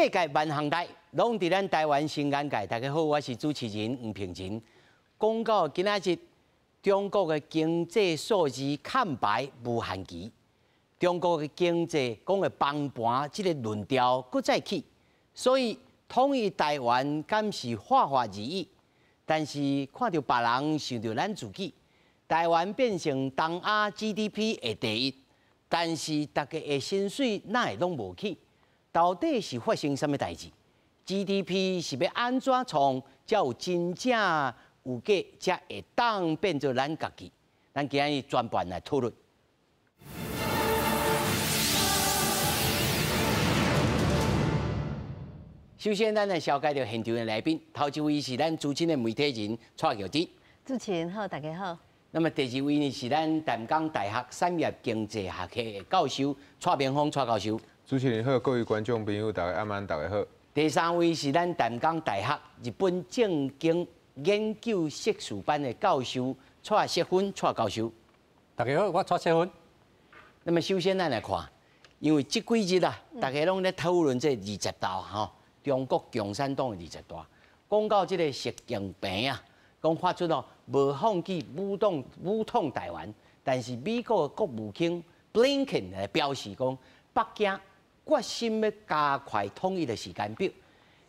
世界萬項代，攏佇咱台灣新眼界。大家好，我是主持人吳平仁。講到今仔日，中國的經濟數字空白無限期，中國的經濟講會崩盤，這個論調閣再起，所以統一台灣敢是泛泛而已。但是看著別人想著咱自己，台灣變成東亞 GDP 的第一，但是大家的薪水哪會攏無起？到底是發生啥物代誌？GDP 是欲按怎創才有真正有價，才會當變做咱家己？咱今日專盤來討論。首先，咱來紹介著現場的來賓，頭一位是咱資深的媒體人蔡玉芝。主持人好，大家好。那麼第二位呢是咱淡江大學產業經濟學系的教授蔡明峰蔡教授。主持人好，各位觀眾朋友，大家暗安，大家好。第三位是咱淡江大學日本政經研究碩士班的教授蔡錫芬蔡教授。大家好，我蔡錫芬。那麼首先咱來看，因為這幾日啊，大家攏咧討論這二十大吼，中國共產黨的二十大，講到這個習近平啊，講發出哦無放棄武統武統台灣，但是美國的國務卿布林肯來表示講，北京決心欲加快統一的時間表，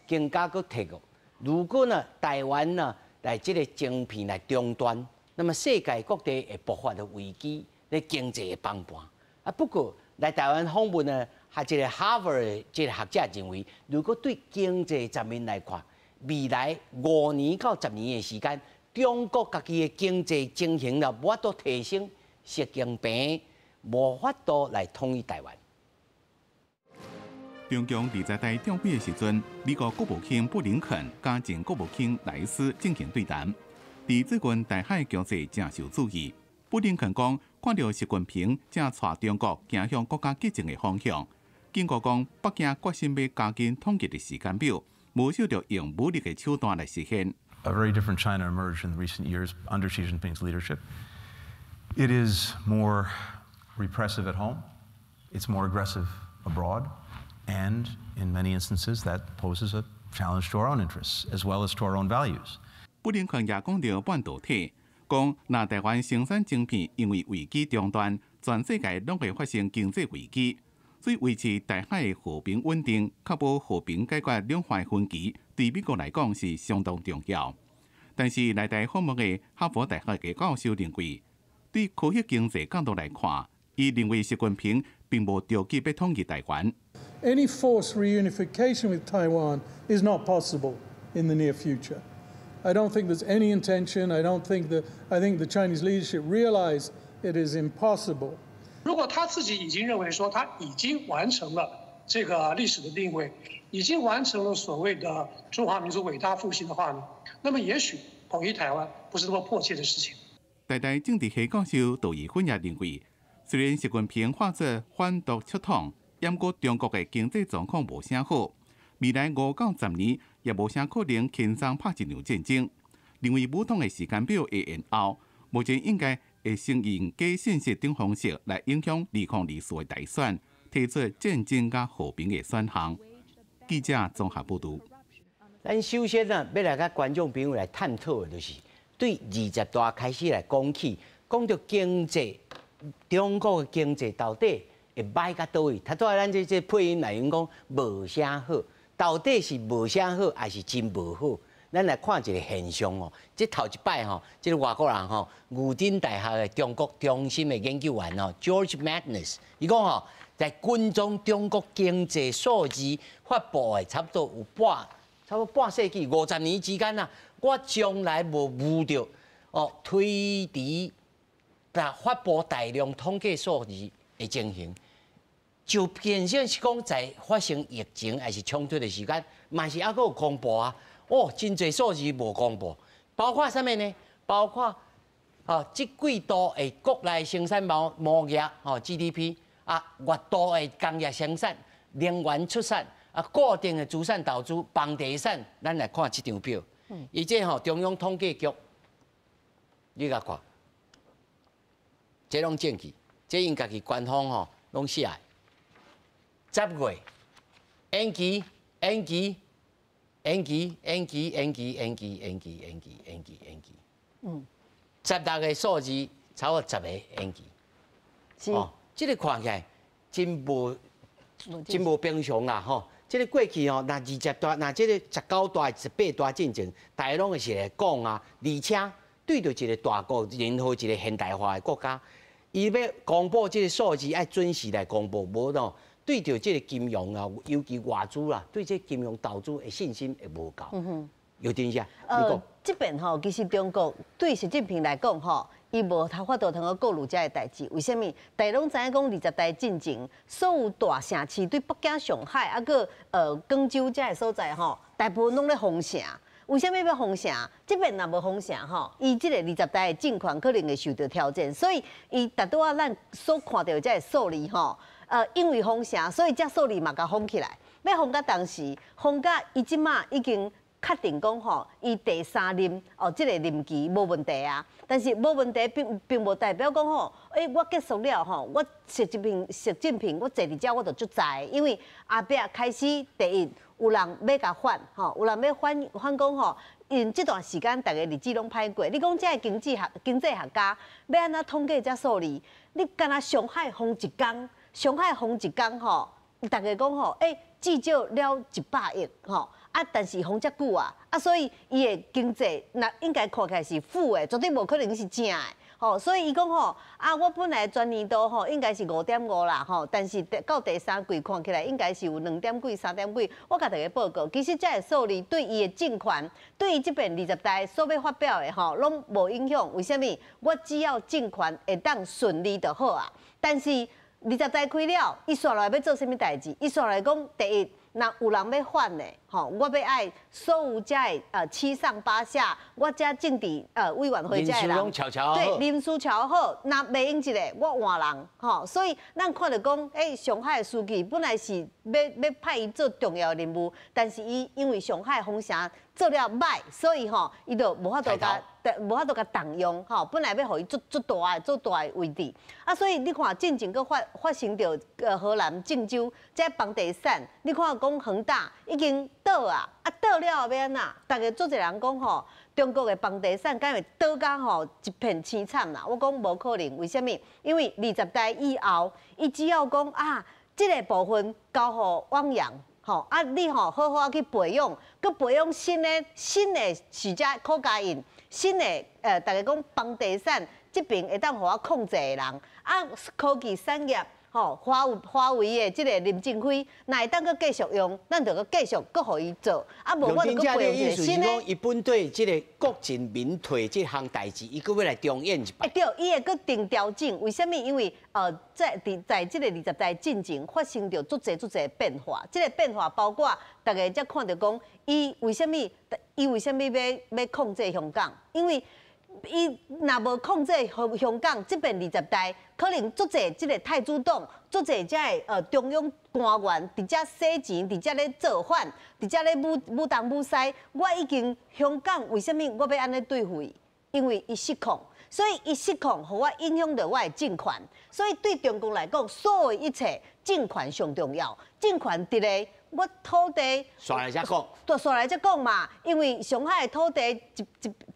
更加閣提過，如果呢台灣呢來這個晶片來中斷，那麼世界各地會爆發的危機，咧經濟會崩盤。啊，不過來台灣訪問呢，還這個哈佛的這個學者認為，如果對經濟層面來看，未來5年到10年的時間，中國家己的經濟情形若無法度提升，習近平無法度來統一台灣。中共二十大召開的時陣，美國國務卿布林肯佮前國務卿賴斯進行對談。佇最近台海局勢誠受注意，布林肯講，看著習近平正帶中國走向閣較激進的方向，警告講北京決心欲加緊統一的時間表，無惜著用武力的手段來實現。 A very different China emerged in recent years under Xi Jinping's leadership. It is more repressive at home. It's more aggressive abroad. And in many instances, that poses a challenge to our own interests as well as to our own values. 布林肯也講著半導體，講若台灣生產晶片因為危機中斷，全世界攏會發生經濟危機。所以維持台海的和平穩定，確保和平解決兩岸分歧，對美國來講是相當重要。但是來台訪問的哈佛大學的教授認為，對科學經濟角度來看，伊認為習近平並無著急欲統一台灣。 Any forced reunification with Taiwan is not possible in the near future. I don't think there's any intention. I don't think that. I think the Chinese leadership realize it is impossible. 如果他自己已經認為說他已經完成了這個歷史的定位，已經完成了所謂的中華民族偉大復興的話呢，那麼也許統一台灣不是那麼迫切的事情。台大政治系教授杜怡芬也認為，雖然習近平發出反獨促統，毋過中國的經濟狀況無啥好，未來5到10年也無啥可能輕鬆拍一場戰爭。認為武統的時間表會延後，目前應該會先用假信息等方式來影響2024的大選，提出戰爭佮和平的選項。記者綜合報導。咱首先啊，欲來佮觀眾朋友來探討的，就是對二十大開始來講起，講著經濟，中國的經濟到底會䆀到佗位？頭拄仔咱這這配音內容講無啥好，到底是無啥好，還是真無好？咱來看一個現象哦，這頭一擺吼，這個外國人吼，牛津大學的中國中心的研究員吼，George Magnus，伊講吼，在跟蹤中國經濟數字發布的差不多有半，差不多半世紀50年之間啊，我從來無遇著哦，推遲來發布大量統計數字的情形，就變成是講在發生疫情還是衝突的時間，嘛是猶閣有公布啊。哦，真濟數字無公布，包括啥物呢？包括哦，這季度的國內生產毛額哦 GDP 啊，月度的工業生產、能源出產啊，固定的資產投資、房地產，咱來看這張表。伊這吼中央統計局，你共看，這攏證據，這𪜶家己官方吼攏寫的。10月延期延期、延期、延期、延期、延期、延期、延期、延期、延期。16个數字，差不多十個延期。哦，這个看起來真無平常啦，吼！這个過去吼，若二十大，若這个十九大、十八大進前，大家攏會是來講啊，而且對著一個大國，任何一個現代化的國家，伊欲公布這个數字，愛準時來公布，無喏，對著這个金融啊，尤其外資啦，對這个金融投資的信心會無夠。有點啥？你講。這邊吼，其實中國對習近平來講吼，伊無法度通去顧慮這个代誌。為啥物？大家攏知影講二十大進前，所有大城市對北京、上海啊，閣廣州這个所在吼，大部分攏咧封城。為啥物欲封城？這邊若無封城吼，伊這个二十大的政權可能會受到挑戰。所以，伊拄拄仔咱所看著這个數字吼，因為封城，所以這數字嘛共封起來。欲封到當時，封到伊這馬已經確定講吼，伊第三任哦，這个任期無問題啊。但是無問題並無代表講吼，我結束了吼，我習近平，我坐佇遮我就足在，因為後壁開始第一有人欲共反吼，有人欲反反講吼，因這段時間逐个日子攏歹過。你講這个經濟學家欲按怎統計這數字？你敢若上海封一工，上海封一工吼，逐个講吼，至少了100億吼。啊，但是封遮久啊，啊，所以伊的經濟若應該看起來是負的，絕對無可能是正的，吼。所以伊講吼，啊，我本來全年度吼應該是5.5啦，吼，但是到第三季看起來應該是有兩點幾、三點幾。我共大家報告，其實這个數字對伊的政權，對伊這邊二十大所欲發表的吼，攏無影響。為啥物？我只要政權會當順利就好啊。但是二十大開了，伊紲落來欲做啥物代誌？伊紲落來講，第一，若有人欲反的，吼，我欲愛所有遮的七上八下，我遮政治委員會遮的人，對，臨時喬好，若袂用一个，我換人，吼，所以咱看著講，上海的書記本來是欲派伊做重要的任務，但是伊因為上海封城做了歹，所以吼，伊就無法度共動用，吼，本來欲予伊做做大的做大的位置，啊，所以你看進前閣發生著河南鄭州這房地產，你看講恆大已經倒啊，啊倒了後欲按怎？逐家足濟人講吼，中國的房地產敢會倒甲吼一片淒慘啦？我講無可能，為啥物？因為二十大以後，伊只要講啊，這个部分交予汪洋。吼啊！你吼好好去培養，閣培養新的是遮柯佳嬿，新的逐家講房地產這邊會當予我控制的人，啊，科技產業吼，華為的這个任正非，若會當閣繼續用，咱就閣繼續閣予伊做，啊，無我就閣培養一個新的。伊本對這个國進民退這項代誌，伊閣欲來重演一擺。對，伊會閣定調整。為啥物？因為在這个二十大進前發生著足濟足濟變化。這个變化包括逐家才看著講，伊為啥物欲控制香港？因為伊若無控制香港，這邊二十大可能足濟這个太子黨，足濟遮个中央官員佇遮洗錢，佇遮咧造反，佇遮咧舞舞東舞西。我已經香港為啥物我欲按呢對付伊？因為伊失控，所以伊失控，予我影響著我的政權。所以對中共來講，所有一切政權上重要。政權佇咧我土地，紲來才講，就紲來才講嘛。因為上海的土地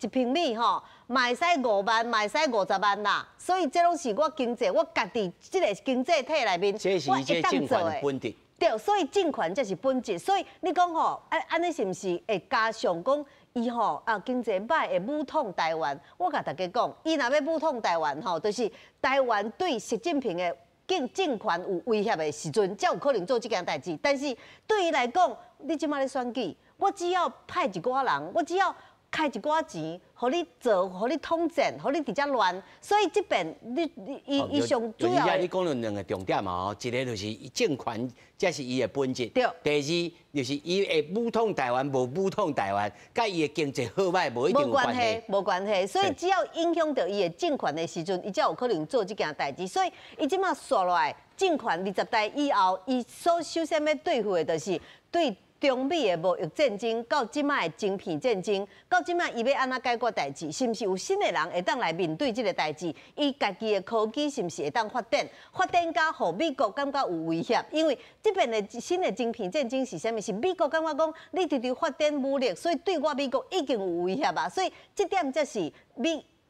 一平米吼，嘛會使5萬，嘛會使50萬啦。所以這攏是我經濟，我家己這个經濟體內面，我會當做的。本質。對，所以政權才是本質。所以你講吼，啊按呢是毋是會加上講伊吼啊經濟歹會武統台灣？我共大家講，伊若欲武統台灣吼，就是台灣對習近平的政權有威脅的時陣，才有可能做這件代誌。但是對伊來講，你這馬咧選舉，我只要派一寡人，我只要開一寡錢，予你做，予你統戰，予你佇遮亂。所以這邊你你伊伊上主要。你講著兩个重點嘛吼，一个就是政權，這是伊的本質。對。第二就是伊會武統台灣，無武統台灣，佮伊的經濟好歹無一定有關係。無關係，所以只要影響著伊的政權的時陣，伊才有可能做這件代誌。所以伊這馬紲落來政權二十大以後，伊所首先欲對付的，就是對。中美的貿易戰爭到這擺的晶片戰爭，到這擺伊欲按怎解決代誌？是毋是有新的人會當來面對這個代誌？伊家己的科技是毋是會當發展？發展甲予美國感覺有威脅？因為這邊的新的晶片戰爭是啥物？是美國感覺講你直直發展武力，所以對我美國已經有威脅啊！所以這點才是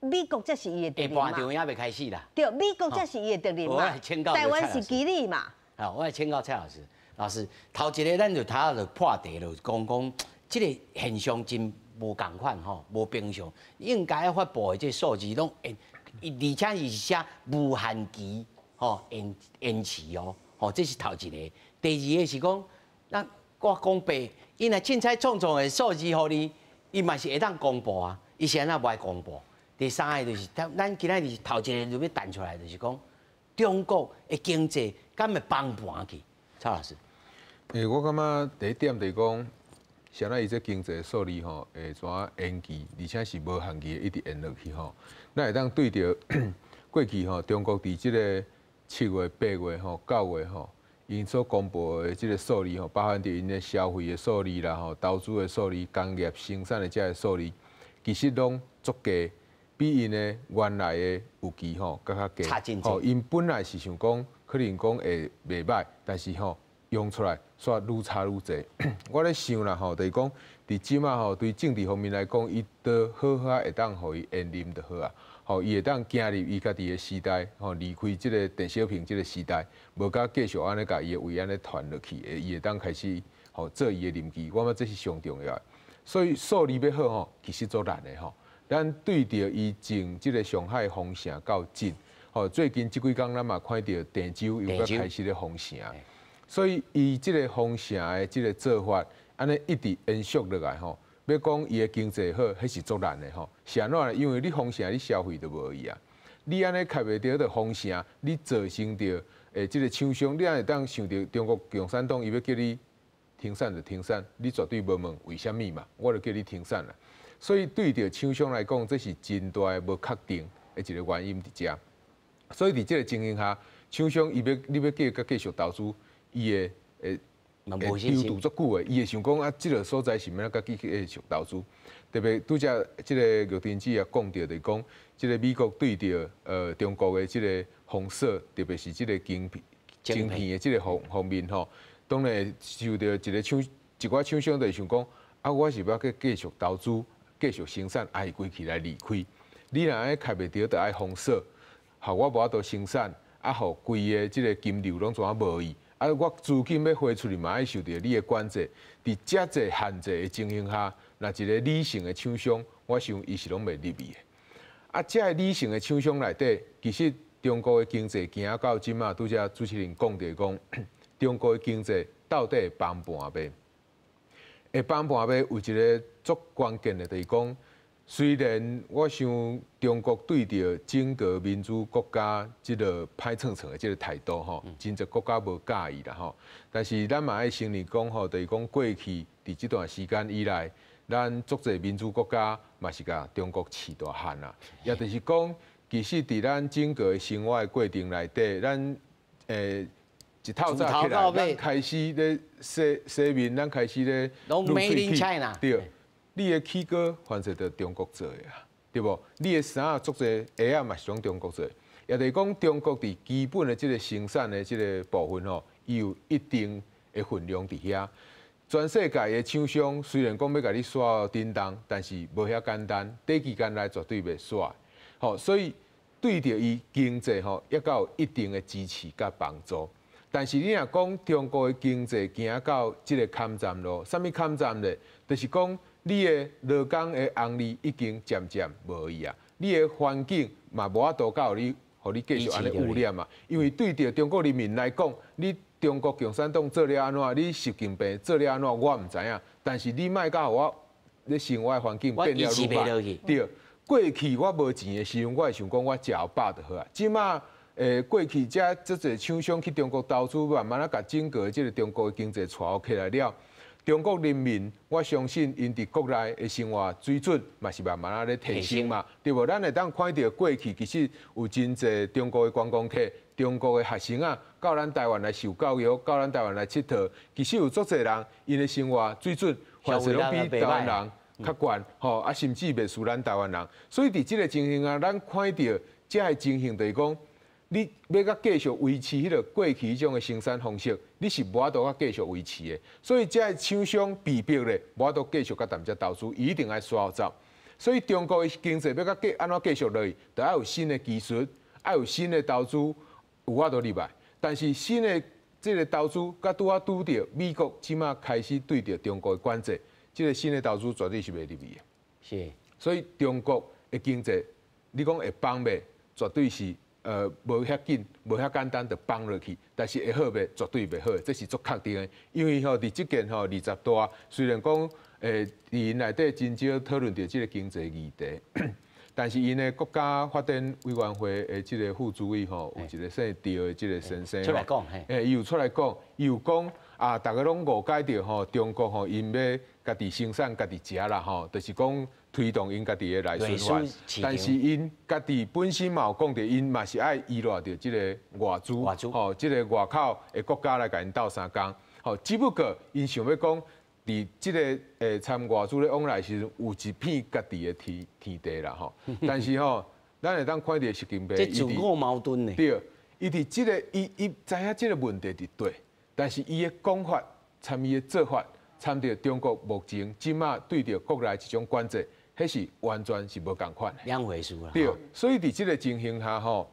美國才是伊的敵人嘛。下半場猶未開始啦。對，美國才是伊的敵人嘛。台灣是棋子嘛。好，我來請教蔡老師。老師，頭一個咱就頭就破題就講講，這個現象真無仝款吼，無平常。應該發布的這個數字攏延，而且是寫無限期吼延遲哦，吼，這是頭一個。第二個是講，咱我講白，伊若凊彩創創的數字予你，伊嘛是會當公布啊，伊是按怎無愛公布？第三個就是，咱今仔日頭一個就欲彈出來，就是講中國的經濟敢會崩盤去？蔡老師。我感覺第一點就是講，啥物伊這經濟數字吼會怎延期，而且是無限期的一直延落去吼。咱會當對著過去吼，中國佇這个7月、8月吼、9月吼，𪜶所公布的這个數字吼，包含著𪜶的消費的數字啦吼、投資的數字、工業生產的這个數字，其實攏足低，比𪜶的原來的預期吼閣較低。吼，𪜶本來是想講可能講會袂䆀，但是吼，用出來煞愈差愈濟。我咧想啦吼，就是講佇這馬吼，對政治方面來講，伊都好好會當予伊延任就好啊。吼，伊會當行入伊家己的時代，吼，離開這个鄧小平這个時代，無佮繼續按呢共伊的位按呢傳落去，伊會當開始吼做伊的任期。我感覺這是上重要的。所以數字欲好吼，其實足難的吼。咱對著伊從這个上海封城到今，吼，最近這幾工咱嘛看著鄭州又閣開始咧封城。所以伊這个封城的這个做法，按呢一直延續落來吼，欲講伊的經濟好，彼是足難的吼。是按怎呢？因為你封城，你消費就無去啊。你按呢開袂著就封城，你造成著這个廠商，你按會當想著中國共產黨伊欲叫你停產就停產，你絕對無問為啥物嘛，我就叫你停產啦。所以對著廠商來講，這是真大的無確定的一个原因佇遮。所以佇這个情形下，廠商伊欲你欲繼續投資。伊會會猶豫足久的，伊會想講啊，這个所在是欲按怎閣繼續投資？特別拄才這个玉珍姊也講著，就是講這个美國對著中國的這个封鎖，特別是這个晶片的這个方面吼，當然受著一个廠一寡廠商就會想講啊，我是欲閣繼續投資、繼續生產，還是規氣來離開？你若按呢開袂著，就愛封鎖，予我無法度生產，啊，予規个這个金流攏怎啊無去？啊！我資金欲匯出去嘛，愛受著你的管制。佇遮濟限制的情形下，若一个理性的廠商，我想伊是攏袂入去的。啊，這个理性的廠商內底，其實中國的經濟行到這馬，拄才主持人講著講，中國的經濟到底會崩盤袂？會崩盤袂？有一个足關鍵的，就是講，雖然我想中國對著整個民主國家這个歹創創的這个態度吼，真濟國家無佮意啦吼。但是咱嘛愛承認講吼，就是講過去佇這段時間以來，咱足濟民主國家嘛是共中國飼大漢啦。也就是講，其實佇咱整個的生活的過程內底，咱一透早起來，咱開始咧洗洗面，咱開始咧攏 Made in China。對。你的起鍋凡勢就中國做的啊，對無？你的衫足濟鞋仔嘛是攏中國做的，也就是講中國佇基本的這个生產的這个部分吼，伊有一定的分量佇遐。全世界的廠商雖然講欲共你徙叮當，但是無遐簡單，短期間內絕對袂徙。吼，所以對著伊經濟吼，猶閣有一定的支持佮幫助。但是你若講中國的經濟行到這个坎站咯，啥物坎站咧？就是講你的勞工的紅利已經漸漸無去啊，你的環境嘛無法度夠你，予你繼續按呢污染嘛。因為對著中國人民來講，你中國共產黨做了按怎，你習近平做了按怎，我毋知影。但是你莫共予我咧生活環境變了愈歹。對，過去我無錢的時陣，我會想講我食飽就好啊。這馬過去遮足濟廠商去中國投資，慢慢仔共整個這个中國的經濟帶起來了。中國人民，我相信𪜶佇國內的生活水準嘛是慢慢仔咧提升嘛，對無？咱會當看著過去其實有真濟中國的觀光客、中國的學生啊，到咱台灣來受教育，到咱台灣來𨑨迌，其實有足濟人，𪜶的生活水準凡勢攏比台灣人較懸，吼啊，甚至袂輸咱台灣人。所以佇這個情形啊，咱看著這个情形就是講，你欲閣繼續維持彼個過去彼種的生產方式，你是無法度閣繼續維持的。所以這个廠商被逼咧，無法度繼續閣踮遮投資，伊一定愛徙走。所以中國的經濟欲閣繼按怎繼續落去，就愛有新的技術，愛有新的投資，有法度入來。但是新的這个投資，佮拄仔拄著美國這馬開始對著中國的管制，這个新的投資絕對是袂入去的。所以中國的經濟，你講會崩袂？絕對是。無遐緊，無遐簡單就崩落去，但是會好袂？絕對袂好，這是足確定的。因為吼，佇這件吼二十大，雖然講佇𪜶內底真少討論著這个經濟議題，但是𪜶的國家發展委員會的這个副主委吼，有一个姓趙的這个先生出來講，伊有出來講，伊有講啊，逐家攏誤解著吼，中國吼𪜶欲家己生產家己食啦吼，就是講推動𪜶家己的內循環，但是𪜶家己本身嘛有講著，𪜶嘛是愛依賴著這个外資，吼，這个外口的國家來共𪜶鬥相共，吼，只不過𪜶想欲講，佇這个參外資咧往來時陣，有一片家己的天天地啦吼。但是吼，咱會當看著習近平，這自我矛盾呢？對，伊佇這个伊伊知影這个問題佇佗，但是伊的講法參伊的做法，參著中國目前這馬對著國內這種管制，彼是完全是無仝款的。兩回事啦。對，所以佇這个情形下吼，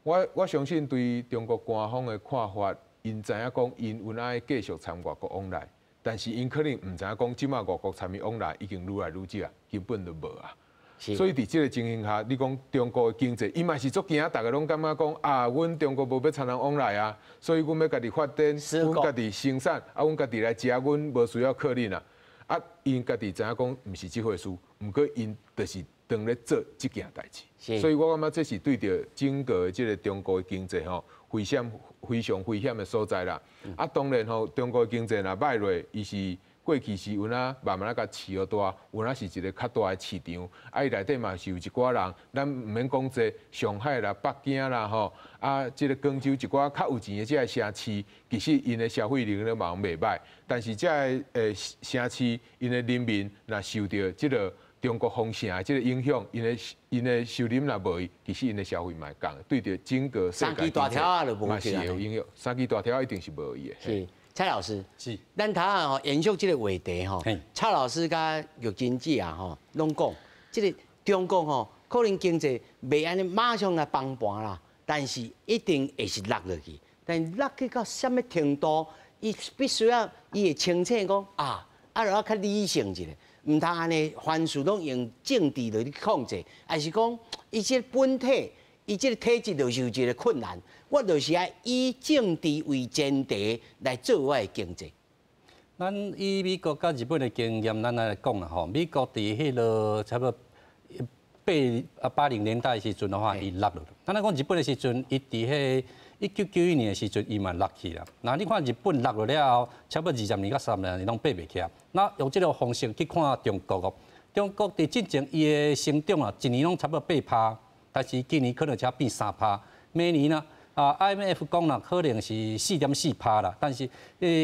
我相信對中國官方的看法，𪜶知影講𪜶有愛繼續參外國往來，但是𪜶可能毋知影講，這馬外國參伊往來已經愈來愈少，根本就無啊。所以佇這个情形下，你講中國的經濟，伊嘛是足驚，逐家攏感覺講啊，阮中國無欲參人往來啊，所以阮欲家己發展，阮家己生產，啊，阮家己來食，阮無需要靠恁啊。啊，𪜶家己知影講毋是這回事，毋過𪜶就是當咧做這件代誌。所以我感覺這是對著整個這个中國的經濟吼，危險非常危險的所在啦。啊，當然吼，中國的經濟若歹落，伊是過去是有影慢慢仔共飼予大，有影是一个較大的市場。啊，伊內底嘛是有一寡人，咱毋免講濟，上海啦、北京啦吼，啊，這个廣州一寡較有錢的這个城市，其實𪜶的消費能力嘛攏袂䆀。但是這个城市，𪜶的人民若受著這个中國封城的這个影響，𪜶的收入若無去，其實𪜶的消費嘛會降，對著整個世界經濟嘛是會有影響。三支大條一定是無去的。是。蔡老師，是，咱頭仔吼延續這个話題吼，蔡老師佮玉珍姐啊吼，攏講，這个中國吼可能經濟袂按呢馬上來崩盤啦，但是一定會是落落去，但落去到啥物程度，伊必須要伊會清醒講啊，啊，著愛較理性一下，毋通按呢凡事攏用政治來去控制，抑是講伊這个本體，伊這个體制就是有一个困難。我就是愛以政治為前提來做我的經濟。咱以美國佮日本的經驗，咱來講啦吼。美國佇彼个差不多80年代的時陣的話，伊落落。咱來講日本的時陣，伊佇彼1991年的時陣，伊嘛落去啦。那你看日本落落了後，差不多20年到30年攏爬袂起來。那用這个方式去看中國哦，中國佇進前伊的成長啊，一年攏差不多8趴，但是今年可能才變3趴。明年呢？啊，IMF 講啦，可能是4.4趴啦，但是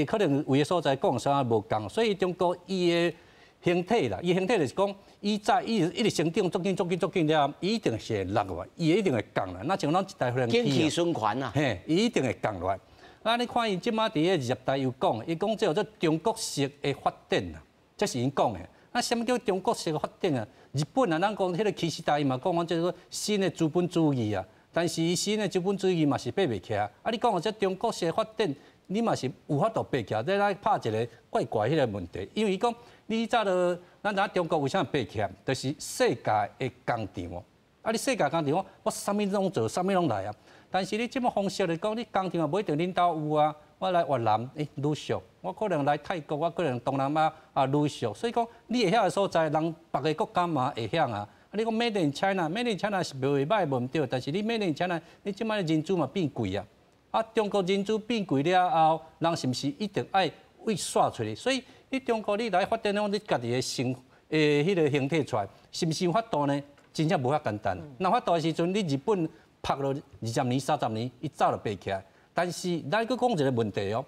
可能有的所在講啥無仝，所以中國伊的形體啦，伊形體就是講，伊在伊一直成長，足緊足緊足緊了，伊一定是會落落來，伊一定會降啦。那像咱一台忽然景氣循環啊，嘿，伊一定會降落來。啊，你看伊這馬佇彼20大又講，伊講這叫做中國式的發展啊，這是𪜶講的。啊，啥物叫中國式的發展啊？日本啊，咱講彼个岸田伊嘛講講這個新的資本主義啊。但是伊新的資本主義嘛是爬袂起來。啊，你講這中國式的發展，你嘛是有法度爬起來。這來拍一个怪怪彼个問題，因為伊講你早著，咱知影中國為啥爬起來，就是世界的工廠哦。啊，你世界工廠，我啥物攏做，啥物攏來啊。但是你這麼方式來講，你工廠也無一定恁兜有啊。我來越南，愈俗；我可能來泰國，我可能東南亞啊愈俗。所以講，你會曉的所在，人別个國家嘛會曉啊。你講 Made in China，Made in China 是袂䆀無毋對，但是你 Made in China，你這擺人資嘛變貴啊。啊，中國人資變貴了後，人是毋是一定愛為徙出去？所以你中國你來發展講你家己的形誒彼个形體出來，是毋是有法度呢？真正無遐簡單。若法度的時陣，你日本拍落20年、30年，伊早就爬起來。但是咱閣講一个問題哦，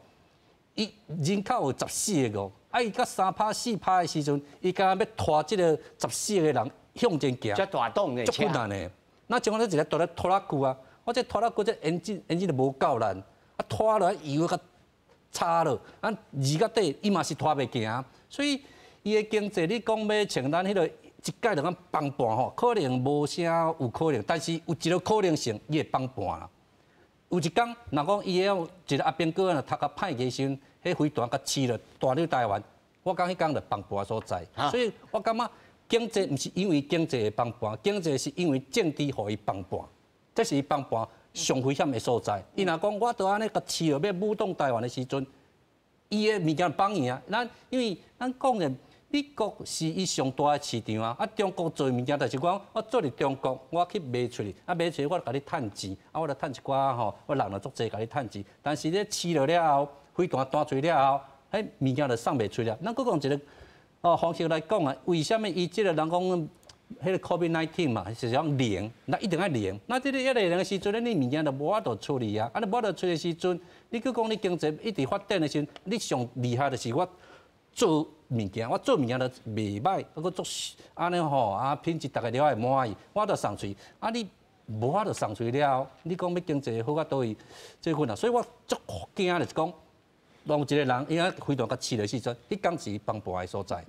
伊人口有14億哦，啊伊佮3趴4趴的時陣，伊敢若欲拖這个14億个人向前行，遮大黨的足困難的。那像講你一个大咧拖拉機啊，我這拖拉機這引擎就無夠力，啊拖落來油較差落，啊二到底伊嘛是拖袂行，所以伊的經濟你講欲像咱彼个一擺就講崩盤吼，可能無啥有可能，但是有一个可能性，伊會崩盤啦。有一工，若講伊會一个阿兵哥若讀較歹的時陣，彼飛彈共試落彈入台灣，我講彼工就崩盤所在。所以我感覺經濟毋是因為經濟會崩盤，經濟是因為政治予伊崩盤，這是伊崩盤上危險的所在。伊若講我都按呢共試落欲武統台灣的時陣，伊的物件放去啊。咱因為咱講的美國是伊上大的市場啊，啊中國做物件就是講，我做佇中國，我去賣出去，啊賣出去我共你趁錢，啊我來趁一寡吼，我人就足濟共你趁錢。但是你試落了後，飛彈彈出了後，彼物件就送袂出了。咱閣講一个哦方式來講啊，為啥物伊這个人講彼个 COVID-19 嘛，是講零，那一定愛零。那這个一零的時陣，你物件就無法度處理啊。啊，你無法度處理的時陣，你閣講你經濟一直發展的時陣，你上厲害就是我做物件，我做物件都袂歹，啊閣做按呢吼，啊品質逐个了會滿意，我就送出去。啊，你無法度送出去了後，你講欲經濟好到佗位，這款啊，所以我足驚就是講，當一个人伊啊飛彈共試落時陣，彼工是伊崩盤的所在。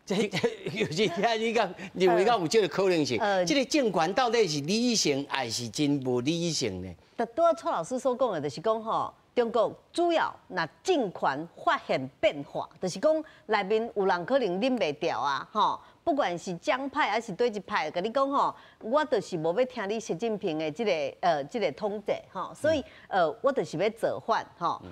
這尤其聽你講，認為講有這个可能性？這个政權到底是理性還是真無理性呢？但拄仔蔡老師所講的，就是講吼，中國主要若政權發現變化，就是講內面有人可能忍袂牢啊，吼，不管是江派還是佗一派，共你講吼，我就是無欲聽你習近平的這个統治吼，所以我就是欲造反吼。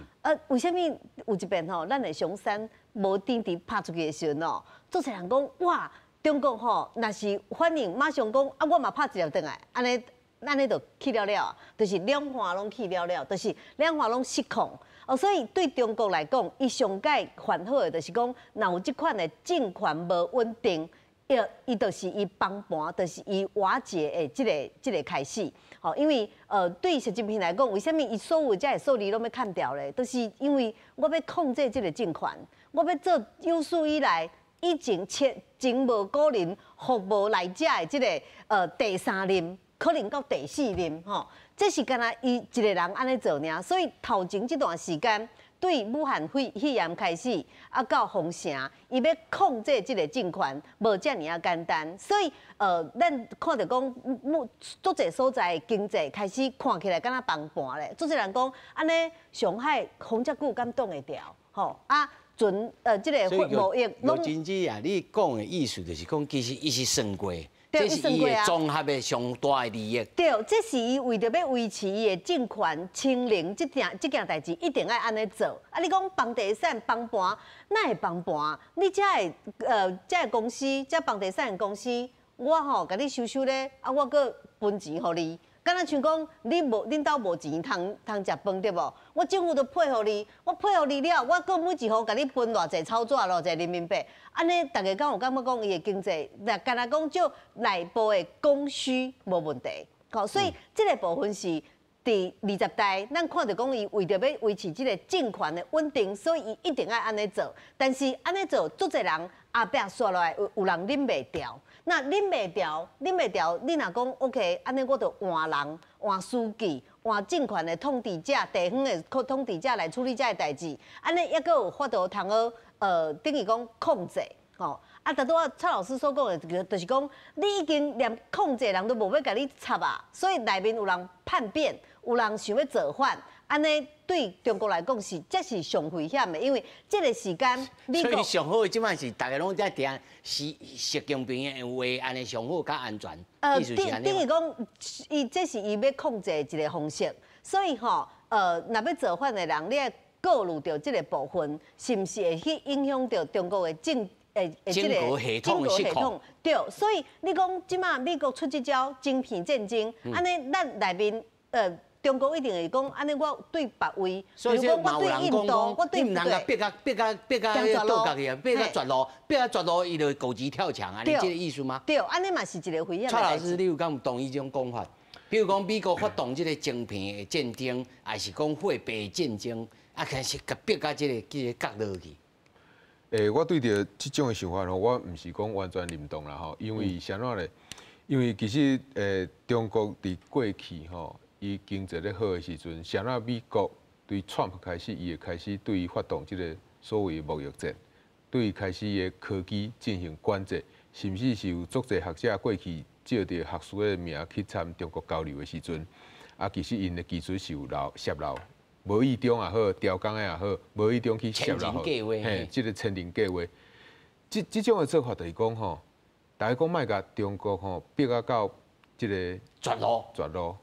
為啥物有一遍吼，咱的熊山無定佇拍出去的時陣哦，足濟人講哇，中國吼，若是反應馬上講啊，我嘛拍一粒轉來，按呢按呢就去了了，就是兩岸攏去了了，就是兩岸攏失控哦。所以對中國來講，伊上蓋煩惱的就是講，若有這款的政權無穩定，伊就是伊崩盤，就是伊瓦解的這个開始。吼，因為對習近平來講，為啥物伊所有這个數字攏欲砍掉咧？就是因為我欲控制這个政權，我欲做有史以來以前前前無古人福無來者的這个第三任，可能到第四任吼，這是干焦伊一个人按呢做爾，所以頭前這段時間對武漢肺炎開始啊到封城，伊欲控制這个政權無遮爾仔簡單，所以咱看著講，足濟所在的經濟開始看起來敢若崩盤咧，足濟人講按呢上海封遮久敢擋會牢？吼啊！船這个貿易攏真子啊！你講的意思就是講，其實伊是算過，這是伊的綜合的上大的利益。對，這是伊為著欲維持伊的政權清零，這件代誌一定愛按呢做。啊，你講房地產崩盤，哪會崩盤？你這个公司，這房地產公司，我吼共你收收咧，啊，我閣分錢予你。敢若像講，你無恁兜無錢通通食飯對無？我政府都配予你，我配予你了，我閣每一戶共你分偌濟草紙，偌濟人民幣，按呢，逐家敢有感覺講伊的經濟，若敢若講就內部的供需無問題，吼，所以這个部分是佇20大，咱看著講伊為著欲維持這个政權的穩定，所以伊一定愛按呢做。但是按呢做，足濟人後壁煞落來有人忍袂牢。那忍袂牢，忍袂牢，你若講 OK，按呢我就換人、換書記、換政權的統治者、地方的統治者來處理這个代誌，按呢猶閣有法度通好，等於講控制，吼。啊，拄拄仔蔡老師所講的，就是講你已經連控制人都無欲共你插啊，所以內面有人叛變，有人想欲造反，按呢對中國來講是這是上危險的，因為這个時間，所以上好的這擺是逐家攏在聽習習近平的話，按呢上好較安全。等於講，伊這是伊欲控制的一个方式，所以吼，若欲造反的人，你愛顧慮著這个部分，是毋是會去影響著中國的政？這個系統系統對，所以你講這擺美國出這招晶片戰爭，按呢咱內面中國一定會講，按呢我對別位，比如講我對印度，我對你毋通共逼甲逼甲逼甲倒角去啊，逼甲絕路，逼甲絕路，伊就狗急跳牆啊！你這個意思嗎？對，按呢嘛是一個危險。蔡老師，你有敢有同意這種講法？比如講美國發動這個晶片的戰爭，還是講貨幣戰爭，啊，開始共逼甲這個角落去。我對著這種的想法吼，我毋是講完全認同啦吼，因為啥怎咧？因為其實中國佇過去吼，伊經濟咧好的時陣，啥怎美國對川普開始，伊會開始對伊發動這個所謂的貿易戰，對伊開始的科技進行管制，甚至是有足濟學者過去借著學術的名去參中國交流的時陣，啊，其實𪜶的技術是有漏洩漏，無意中也好，刁工的也好，無意中去洩漏，嘿，這個千人計劃，這種的做法就是講吼。大家講莫共中國吼逼啊到這個絕路，絕路。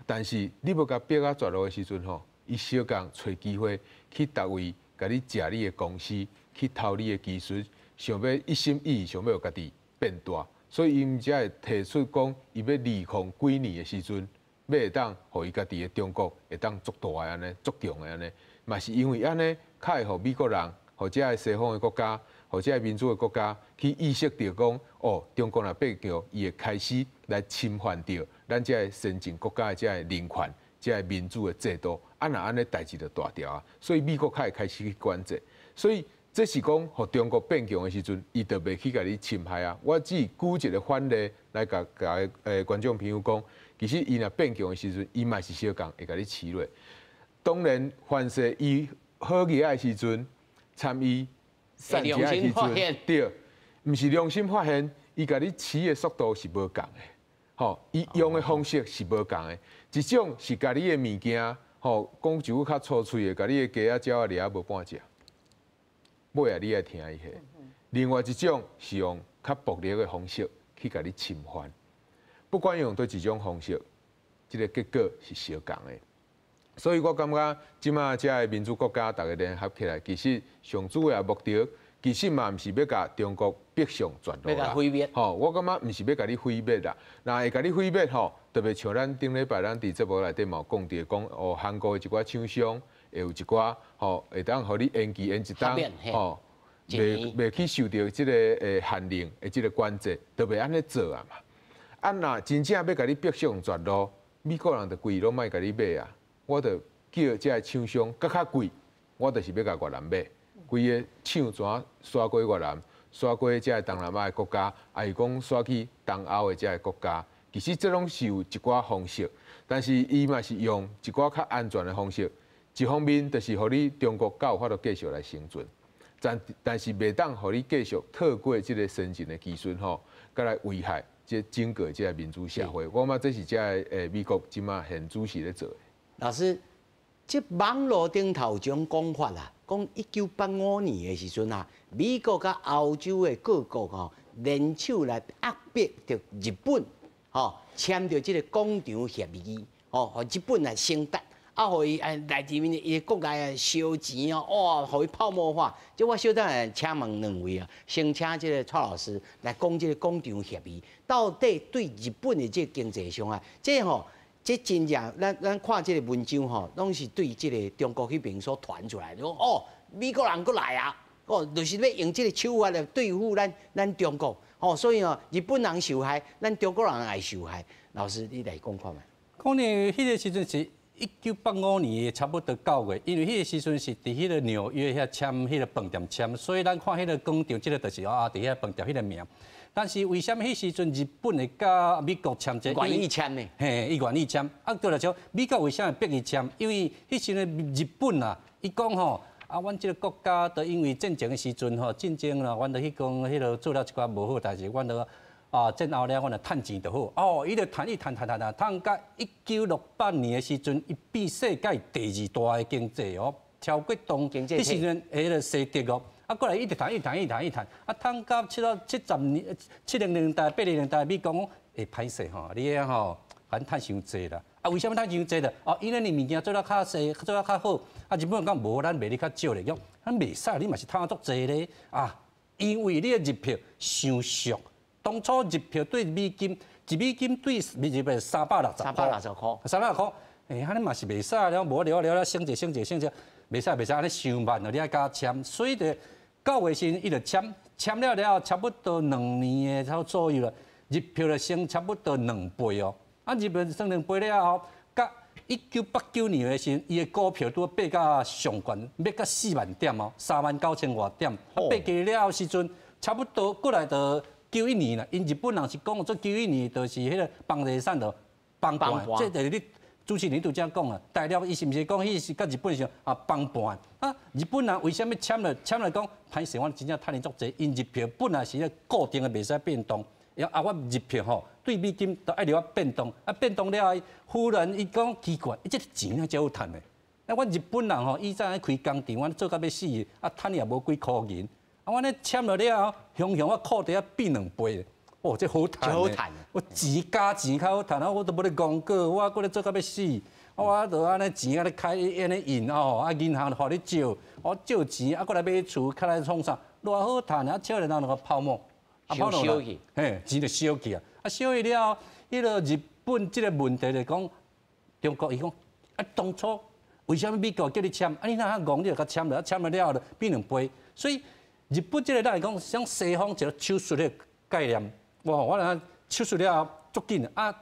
但是你欲共逼啊絕路的時陣吼，伊小共揣機會去逐位共你食你的公司，去偷你的技術，想欲一心一意想欲家己變大，所以𪜶才會提出講，伊欲20幾年的時陣，欲會當予伊家己的中國會當足大的按呢，足強的按呢，嘛是因為按呢，較會予美國人，予這个西方的國家。或者民主的國家去意識著講，哦，中國若變強，伊會開始來侵犯著咱這个先進國家的這個人權、這個民主的制度。啊，若按呢代誌就大條啊，所以美國較會開始去管制。所以這是講，予中國變強的時陣，伊就袂去共你侵害啊。我只舉一個反例來共共觀眾朋友講，其實伊若變強的時陣，伊嘛是相仝會共你飼落。當然，凡勢伊好額的時陣，參伊。良心發現，對，毋是良心發現，伊共你飼的速度是無仝的，吼，伊用的方式是無仝的。一種是共你的物件，吼，講一句較粗喙的，共你的雞仔鳥仔掠無半隻，尾仔你愛聽伊的。另外一種是用較暴力的方式去共你侵犯，不管用佗一種方式，這個結果是相仝的。所以我感覺，這馬這个民主國家逐家聯合起來，其實上主要的目的，其實嘛毋是欲共中國逼上絕路啦。吼，我感覺毋是欲共你毀滅啦，若會共你毀滅吼，特別像咱頂禮拜咱佇節目內底嘛有講著，講哦，韓國的一寡廠商會有一寡吼，會當予你延期延一冬，吼，袂去受著這個限令的這個管制，就袂按呢做啊嘛。啊，若真正欲共你逼上絕路，美國人就規攏莫共你買啊。我就叫這个廠商閣較貴，我就是欲共越南買，規个廠怎徙過越南，徙過這个東南亞的國家，抑是講徙去東歐的這个國家，其實這攏是有一寡方式，但是伊嘛是用一寡較安全的方式。一方面就是予你中國閣有法度繼續來生存，但是袂當予你繼續透過這個先進的技術吼，閣來危害這整個這个民主社會。我感覺這是這个美國這馬現主時咧做的。老師，這網路頂頭有種講法啦，講1985年的時陣啊，美國佮歐洲的各國吼聯手來壓迫著日本，吼簽著這個廣場協議，吼，予日本來承擔，啊，予伊內底面伊國內啊燒錢哦，哇，予伊泡沫化。這我小等下請問兩位啊，先請這個蔡老師來講這個廣場協議到底對日本的這個經濟傷害，這吼。這真正，咱看這個文章吼，攏是對這個中國彼邊所傳出來的。講哦，美國人閣來啊，哦，就是欲用這個手法來對付咱中國。哦，所以哦，日本人受害，咱中國人也受害。老師，你來講看覓？可能彼個時陣是1985年差不多9月，因為彼個時陣是佇彼個紐約遐簽彼個飯店簽，所以咱看彼個廣場，這個就是啊，佇遐飯店彼個名。但是為啥物彼時陣日本會佮美國簽這個？願意簽的。嘿，伊願意簽。啊，過來說美國為啥會逼伊簽？因為彼時陣日本啊，伊講吼，啊，阮這個國家都因為戰爭的時陣吼，戰爭啦，阮就去講彼個做了一寡無好代誌，阮就啊戰後了，阮就趁錢就好。哦，伊就趁伊趁趁趁趁，趁到1968年的時陣，伊變世界第二大的經濟哦，超過當彼時陣彼個西德哦。啊，過來一直趁，一直趁，一直趁，一直趁，啊，趁到七十年、70年代、80年代，美國講會歹勢吼，你遐吼，反趁傷濟啦。啊，為啥物趁傷濟啦？哦，因為你物件做得較濟，做得較好。啊，日本人講無，咱賣你較少咧，講咱袂使，你嘛是趁足濟咧。啊，因為你的日票傷俗，當初日票對美金，一美金對日幣360塊， 360塊， 360塊。欸，按呢嘛是袂使了，無了了了，省者省者省者，袂使袂使，按呢傷慢了，你愛共簽，所以就九月時伊就簽，簽了了後，差不多2年的差左右啦，日票就升差不多兩倍哦。啊，日票升兩倍了後，佮1989年的時，伊的股票拄爬到上懸，欲到4萬點哦，3萬9千外點。啊，爬過了後時陣，差不多過來到91年啦。𪜶日本人是講做九一年，就是彼個房地產就崩盤，這就是你主持人拄才講啊。大陸伊是毋是講彼是佮日本時啊崩盤？啊，日本人為啥物簽了簽來講？歹勢，我真正趁伊足濟，𪜶日票本來是咧固定的，袂使變動。啊，我日票吼對美金都愛予我變動，啊變動了後，忽然伊講奇怪，伊這個錢啊真有趁的。啊，阮日本人吼以前咧開工廠，阮做甲欲死，啊趁也無幾箍銀。啊，阮咧簽了了後，雄雄我褲袋仔變兩倍，哦，這好趁好趁。我錢加錢較好趁啊，我都無咧戇過，我閣咧做甲欲死，我就按呢錢按呢開按呢印哦，啊銀行就予你借，我借錢啊閣來買厝，較來創啥，偌好趁啊！笑咧人就個泡沫。啊，泡沫去，嘿，錢就燒去啊！啊，燒去了後，彼個日本這個問題就講，中國伊講啊，當初為啥物美國叫你簽？啊，你若較戇，你就共簽了，啊，簽了了後就變兩倍。所以日本這個咱來講，像西方一個手術的概念，哇！我若手術了後足緊啊，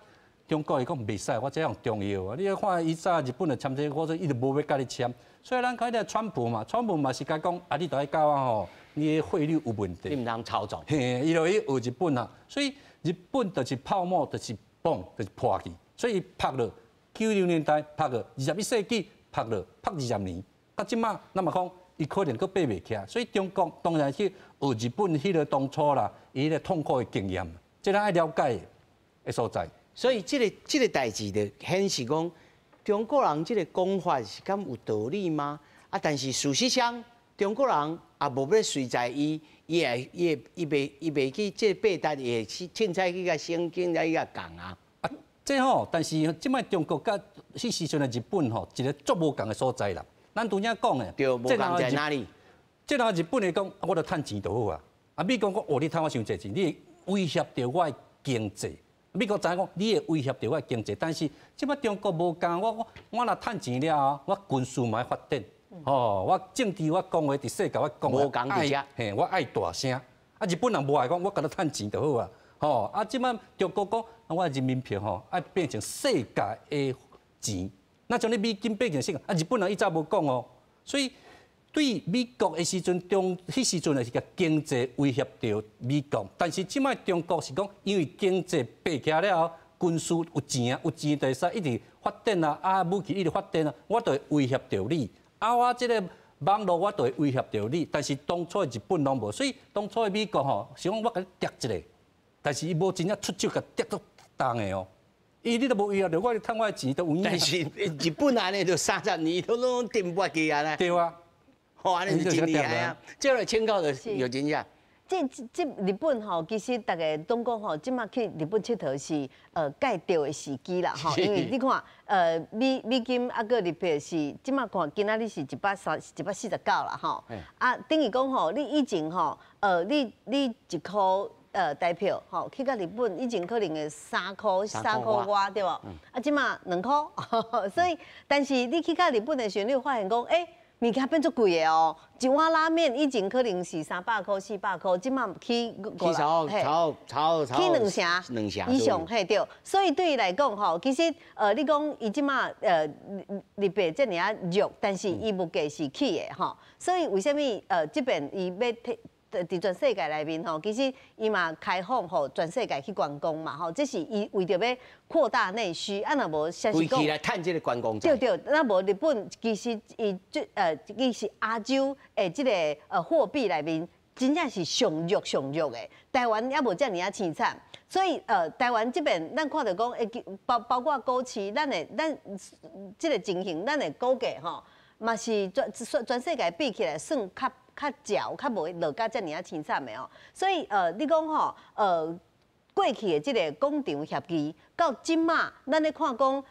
中國伊講袂使，我這樣重要啊！你看以早日本就簽這個，我說伊就無欲共你簽。所以咱看彼個川普嘛，川普嘛是共講啊，你著愛共我吼。你的匯率有問題，你毋通操縱。嘿，伊就去學日本啊，所以日本就是泡沫，就是嘣，就是破去，所以拍落90年代拍落，21世紀拍落，拍20年，到這馬咱嘛講，伊可能閣爬袂起來。所以中國當然去學日本彼個當初啦，伊彼個痛苦的經驗，這咱愛了解的所在。所以這個代誌就顯示講，中國人這個講法是敢有道理嗎？啊，但是事實上，中國人也無欲隨在伊，伊會伊會伊袂伊袂去這個八達會去凊彩去共升，凊彩去共降啊。啊，這吼，但是這擺中國佮彼時陣的日本吼，一個足無仝的所在啦。咱拄才講的，對，無仝在哪裡？這人日本來講，我著趁錢就好啊。啊，美國講，哦，你趁我傷濟錢，你會威脅著我的經濟。美國知影講，你會威脅著我的經濟，但是這擺中國無仝，我若趁錢了後，我軍事嘛愛發展。哦，我政治我講話佇世界我講話愛，嘿，我愛大聲。啊，日本人無愛講，我共你趁錢就好啊。吼，啊，這擺中國講，我人民幣吼愛變成世界的錢，那將你美金變成世界，啊，日本人以早無講哦。所以對美國的時陣，中彼時陣是共經濟威脅著美國，但是這擺中國是講，因為經濟爬起來了後，軍事有錢啊，有錢就會使一直發展啊，啊，武器一直發展啊，我就會威脅著你。啊！我這個網路我就會威脅著你，但是當初的日本攏無，所以當初的美國吼是講我共你挃一下，但是伊無真正出手共挃足重的哦。伊你都無威脅著我，你趁我的錢都有影。但是日本按呢，就30年都攏定不起啊咧。對啊，吼，按呢是真厲害啊！這個請教就有真正。這日本吼，其實逐家攏講吼，這馬去日本𨑨迌是蓋對的時機啦吼，因為你看美金啊，閣日幣是這馬看今仔日是130 149啦吼，啊等於講吼，你以前吼你1箍台票吼去到日本以前可能會3箍3箍外對無？啊這馬2箍，所以但是你去到日本的時陣，你會發現講欸。物件變足貴的哦，一碗拉麵以前可能是300箍、400箍，這馬起五起超超起兩成兩成以上，嘿對。所以對伊來講吼，其實你講伊這馬日幣遮爾仔弱，但是伊物價是起的吼。所以為啥物這邊伊欲佇全世界內面吼，其實伊嘛開放予全世界去觀光嘛吼，這是伊為著欲擴大內需，啊若無實是講來趁這個觀光。對對，若無日本其實伊這伊是亞洲的這個貨幣內面，真正是上弱上弱的。台灣猶無遮爾仔凄慘，所以台灣這邊咱看著講，會包括股市，咱的咱這個情形，咱的股價吼，嘛是全世界比起來算較較少，較無落甲遮爾仔凄慘的哦。所以你講吼，過去的這個廣場協議到這馬，咱咧看講，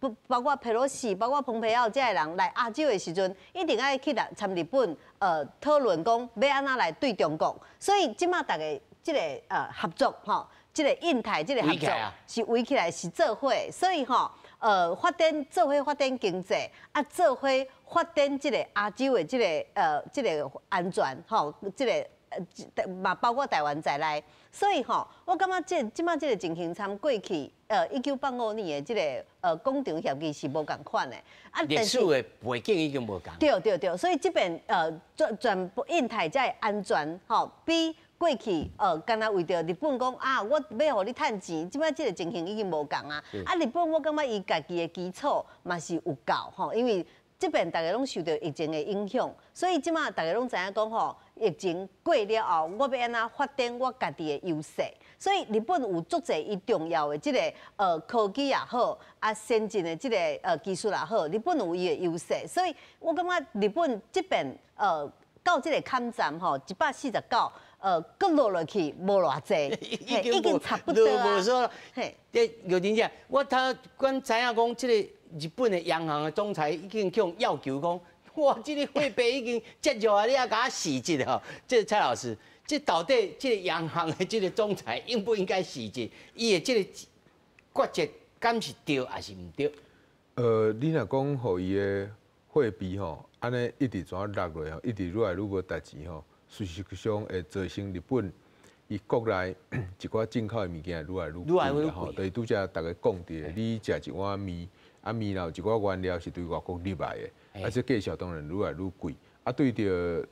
不包括佩洛西、包括蓬佩奧這个人來亞洲的時陣，一定愛去來參日本，討論講欲按怎來對中國。所以這馬逐家這個合作吼，這个印太這个合作是圍起來是做伙，所以吼，發展做伙發展經濟，啊，做伙發展這个亞洲的這个安全，吼，這个嘛包括台灣在內。所以吼，我感覺這擺這个情形參過去1985年的這个廣場協議是無仝款的。啊，歷史的背景已經無仝。對對對，所以這邊全部印太才會安全，吼，比過去，敢若為著日本講啊，我欲予你趁錢，這擺這个情形已經無仝啊。啊，日本我感覺伊家己的基礎嘛是有夠吼，因為這邊大家攏受著疫情的影響，所以這擺大家攏知影講吼，疫情過了後，我欲按怎發展我家己的優勢。所以日本有足濟伊重要的這个科技也好，啊先進的這个技術也好，日本有伊的優勢。所以我感覺日本這邊到這个砍站吼，149。閣落去無偌濟，已經差不多啊。嘿，這玉玲姐，我頭阮知影講，這个日本的央行的總裁已經向要求講，哇，這个貨幣已經這弱啊，你猶共我釋這吼。這个蔡老師，這到底這个央行的這个總裁應不應該釋這？伊的這个抉擇敢是對還是毋對？你若講予伊的貨幣吼，按呢一直怎落落吼，一直愈來愈無值錢吼。事實上會造成日本伊國內一寡進口的物件愈來愈貴吼，就是拄才逐家講著，你食一碗麵，啊麵內有一寡原料是對外國入來的，啊這價數當然愈來愈貴。啊對著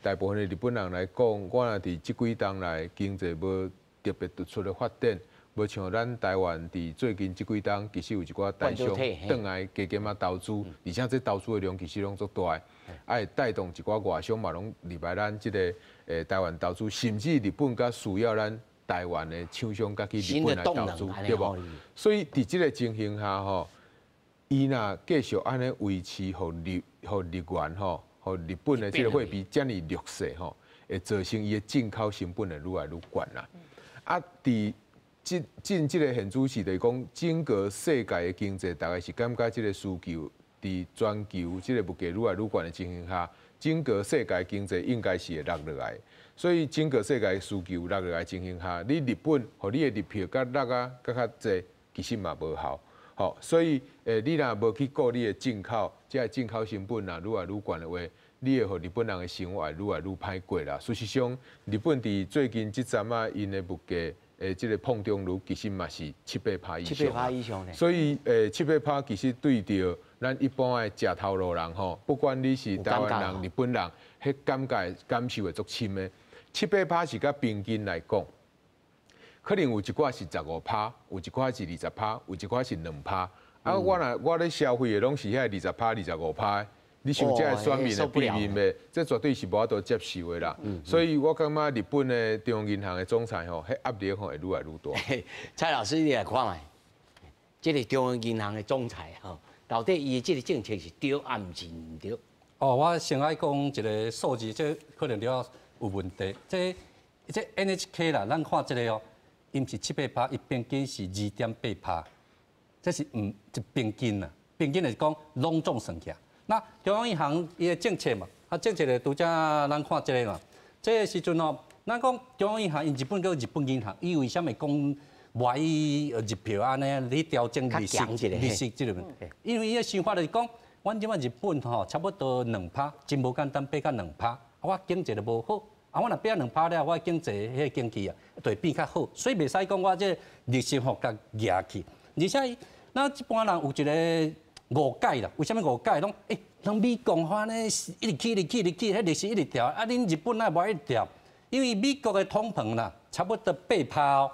大部分的日本人來講，我若佇這幾冬來經濟無特別突出的發展，無像咱台灣佇最近這幾冬其實有一寡台商轉來加減仔投資，而且這投資的量其實攏足大的，啊會帶動一寡外商嘛攏入來咱這个台灣投資，甚至日本較需要咱台灣的廠商佮去日本來投資，對無？所以佇這个情形下吼，伊若繼續按呢維持予日元吼，予日本的這个貨幣遮爾弱勢吼，會造成伊的進口成本會愈來愈懸啦。啊，佇進這个現主時就是講，整個世界的經濟大概是感覺這个需求佇全球這个物價愈來愈懸的情形下，整個世界經濟應該是會落落來。所以整個世界需求落落來情形下，你日本予你的日票閣落啊閣較濟，其實嘛無效。吼，所以你若無去顧你的進口，這个進口成本若愈來愈懸的話，你會予日本人的生活會愈來愈歹過啦。事實上，日本佇最近這陣仔𪜶的物價。這个膨脹率其實嘛是七八趴以上，七八趴以上呢。所以七八趴其實對著咱一般的食頭路人吼，不管你是台灣人、日本人，彼感覺感受會足深的。七八趴是佮平均來講，可能有一寡是15趴，有一寡是20趴，有一寡是2趴。啊，我若我咧消費的攏是遐20趴、25趴。你想這个選民的比面袂？這絕對是無法度接受的啦。所以我感覺日本的中央銀行的總裁吼，彼壓力吼會愈來愈大。蔡老師，你來看覓，這个中央銀行的總裁吼，到底伊的這个政策是對抑毋是毋對？哦，我先愛講一个數字，這可能了有問題。這 NHK 啦，咱看這个哦，伊毋是七八趴，伊平均是2.8趴，這是毋一平均啦。平均就是講攏總算起來。那中央銀行伊的政策嘛，啊政策就拄才咱看這个嘛，這个時陣哦，咱講中央銀行，𪜶日本叫日本銀行，伊為啥物講無愛日票按呢去調整利息利息這個問題？因為伊的想法就是講，阮這擺日本吼差不多兩趴，真無簡單爬到兩趴，我經濟就無好，啊我若爬兩趴了，我經濟彼个經濟啊就會變較好，所以袂使講我這利息吼共壓去，而且咱一般人有一个誤解啦，為啥物誤解？攏人美國吼呢一直起，一直起，一直起，彼利息一直調，啊，恁日本哪會無愛調？因為美國的通膨啦，差不多八趴哦，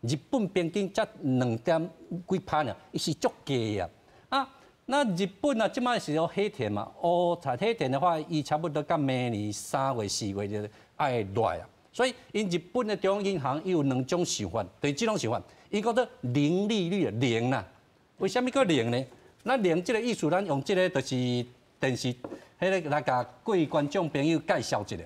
日本平均才兩點幾趴爾，伊是足低啊。啊，那日本啊，這擺是有黑田嘛？哦，黑田的話，伊差不多到明年3月、4月就愛落來啊。所以，𪜶日本的中央銀行伊有兩種想法，對這種想法，伊講做零利率零啦。為啥物叫零呢？咱零這个意思，咱用這个就是電視，彼个來共各位觀眾朋友介紹一下。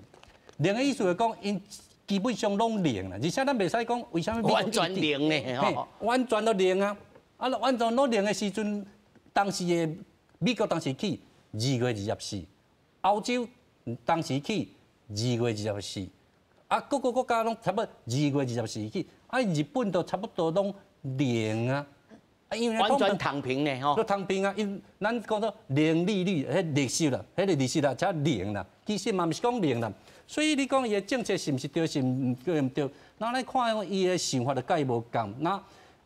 零的意思就講，𪜶基本上攏零啦，而且咱袂使講為啥物完全零呢？吼，完全都零啊！啊，完全攏零的時陣，當時的美國當時起2月24，歐洲當時起2月24，啊，各個國家攏差不多2月24起，啊，啊，日本都差不多攏零啊，啊，因為完全躺平呢，吼，都躺平啊，𪜶咱講做零利率，彼利息啦，彼個利息啦，才零啦，其實嘛毋是講零啦，所以你講伊的政策是毋是對，是毋對毋對？咱來看伊的想法就佮伊無仝。那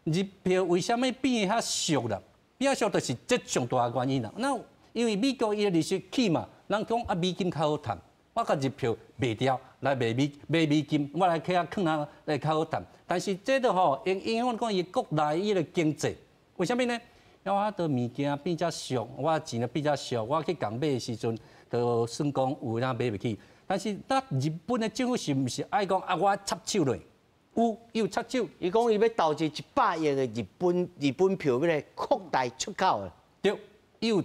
日票為啥物變較俗啦？變較俗就是這上大的原因啦。那因為美國伊的利息起嘛，人講啊美金較好趁，我共日票賣掉來買美金，我來去遐囥啊來較好趁。但是這個吼影響講伊國內伊个經濟，為啥物呢？因為我的物件變遮俗，我錢變遮俗，我去共買的時陣，就算講有影買袂起。但是，那日本的政府是毋是愛講啊？我插手落，有，伊有插手。伊講伊欲投資100億的日本票，欲來擴大出口的。對，伊有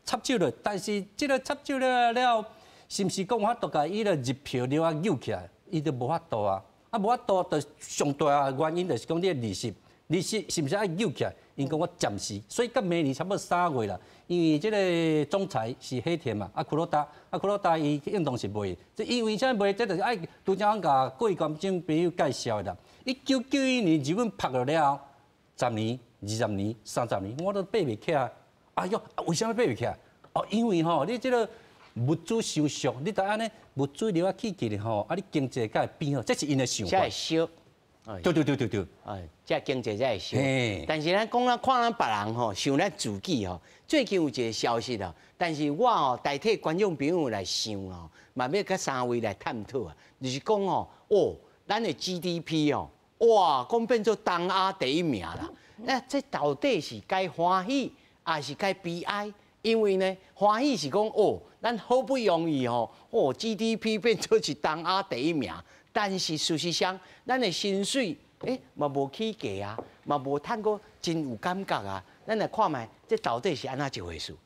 插手落，但是這個插手了了，是毋是講有法度共伊个日票了啊扭起來？伊就無法度啊！啊，無法度，就上大的原因就是講你的利息，利息是毋是愛扭起來？𪜶講我暫時，所以到明年差不多3月啦。因為這個總裁是黑田嘛，啊黒田，啊黒田伊應當是袂，這因為啥袂？這就是愛拄才阮共各位觀眾朋友介紹的啦。1991年日本拍落了後，10年、20年、30年，我都爬袂起來。哎喲，為啥物爬袂起來？哦，因為吼，你這個物資傷俗，你著按呢物資了啊起價咧吼，啊你經濟才會變好，這是𪜶的想法。才會燒。對對對對對，哎，這經濟才會燒。但是咱講咱看咱別人吼，想咱自己吼，最近有一個消息哦，但是我吼代替觀眾朋友來想哦，嘛欲佮三位來探討啊，就是講吼，哦，咱的 GDP 哦，哇，講變做東亞第一名啦。那這到底是該歡喜，還是該悲哀？因為呢，歡喜是講哦，咱好不容易吼，哦，GDP 變做是東亞第一名。但是事實上，咱的薪水嘛無起價啊，嘛無趁過真有感覺啊。咱來看覓，這到底是按怎一回事？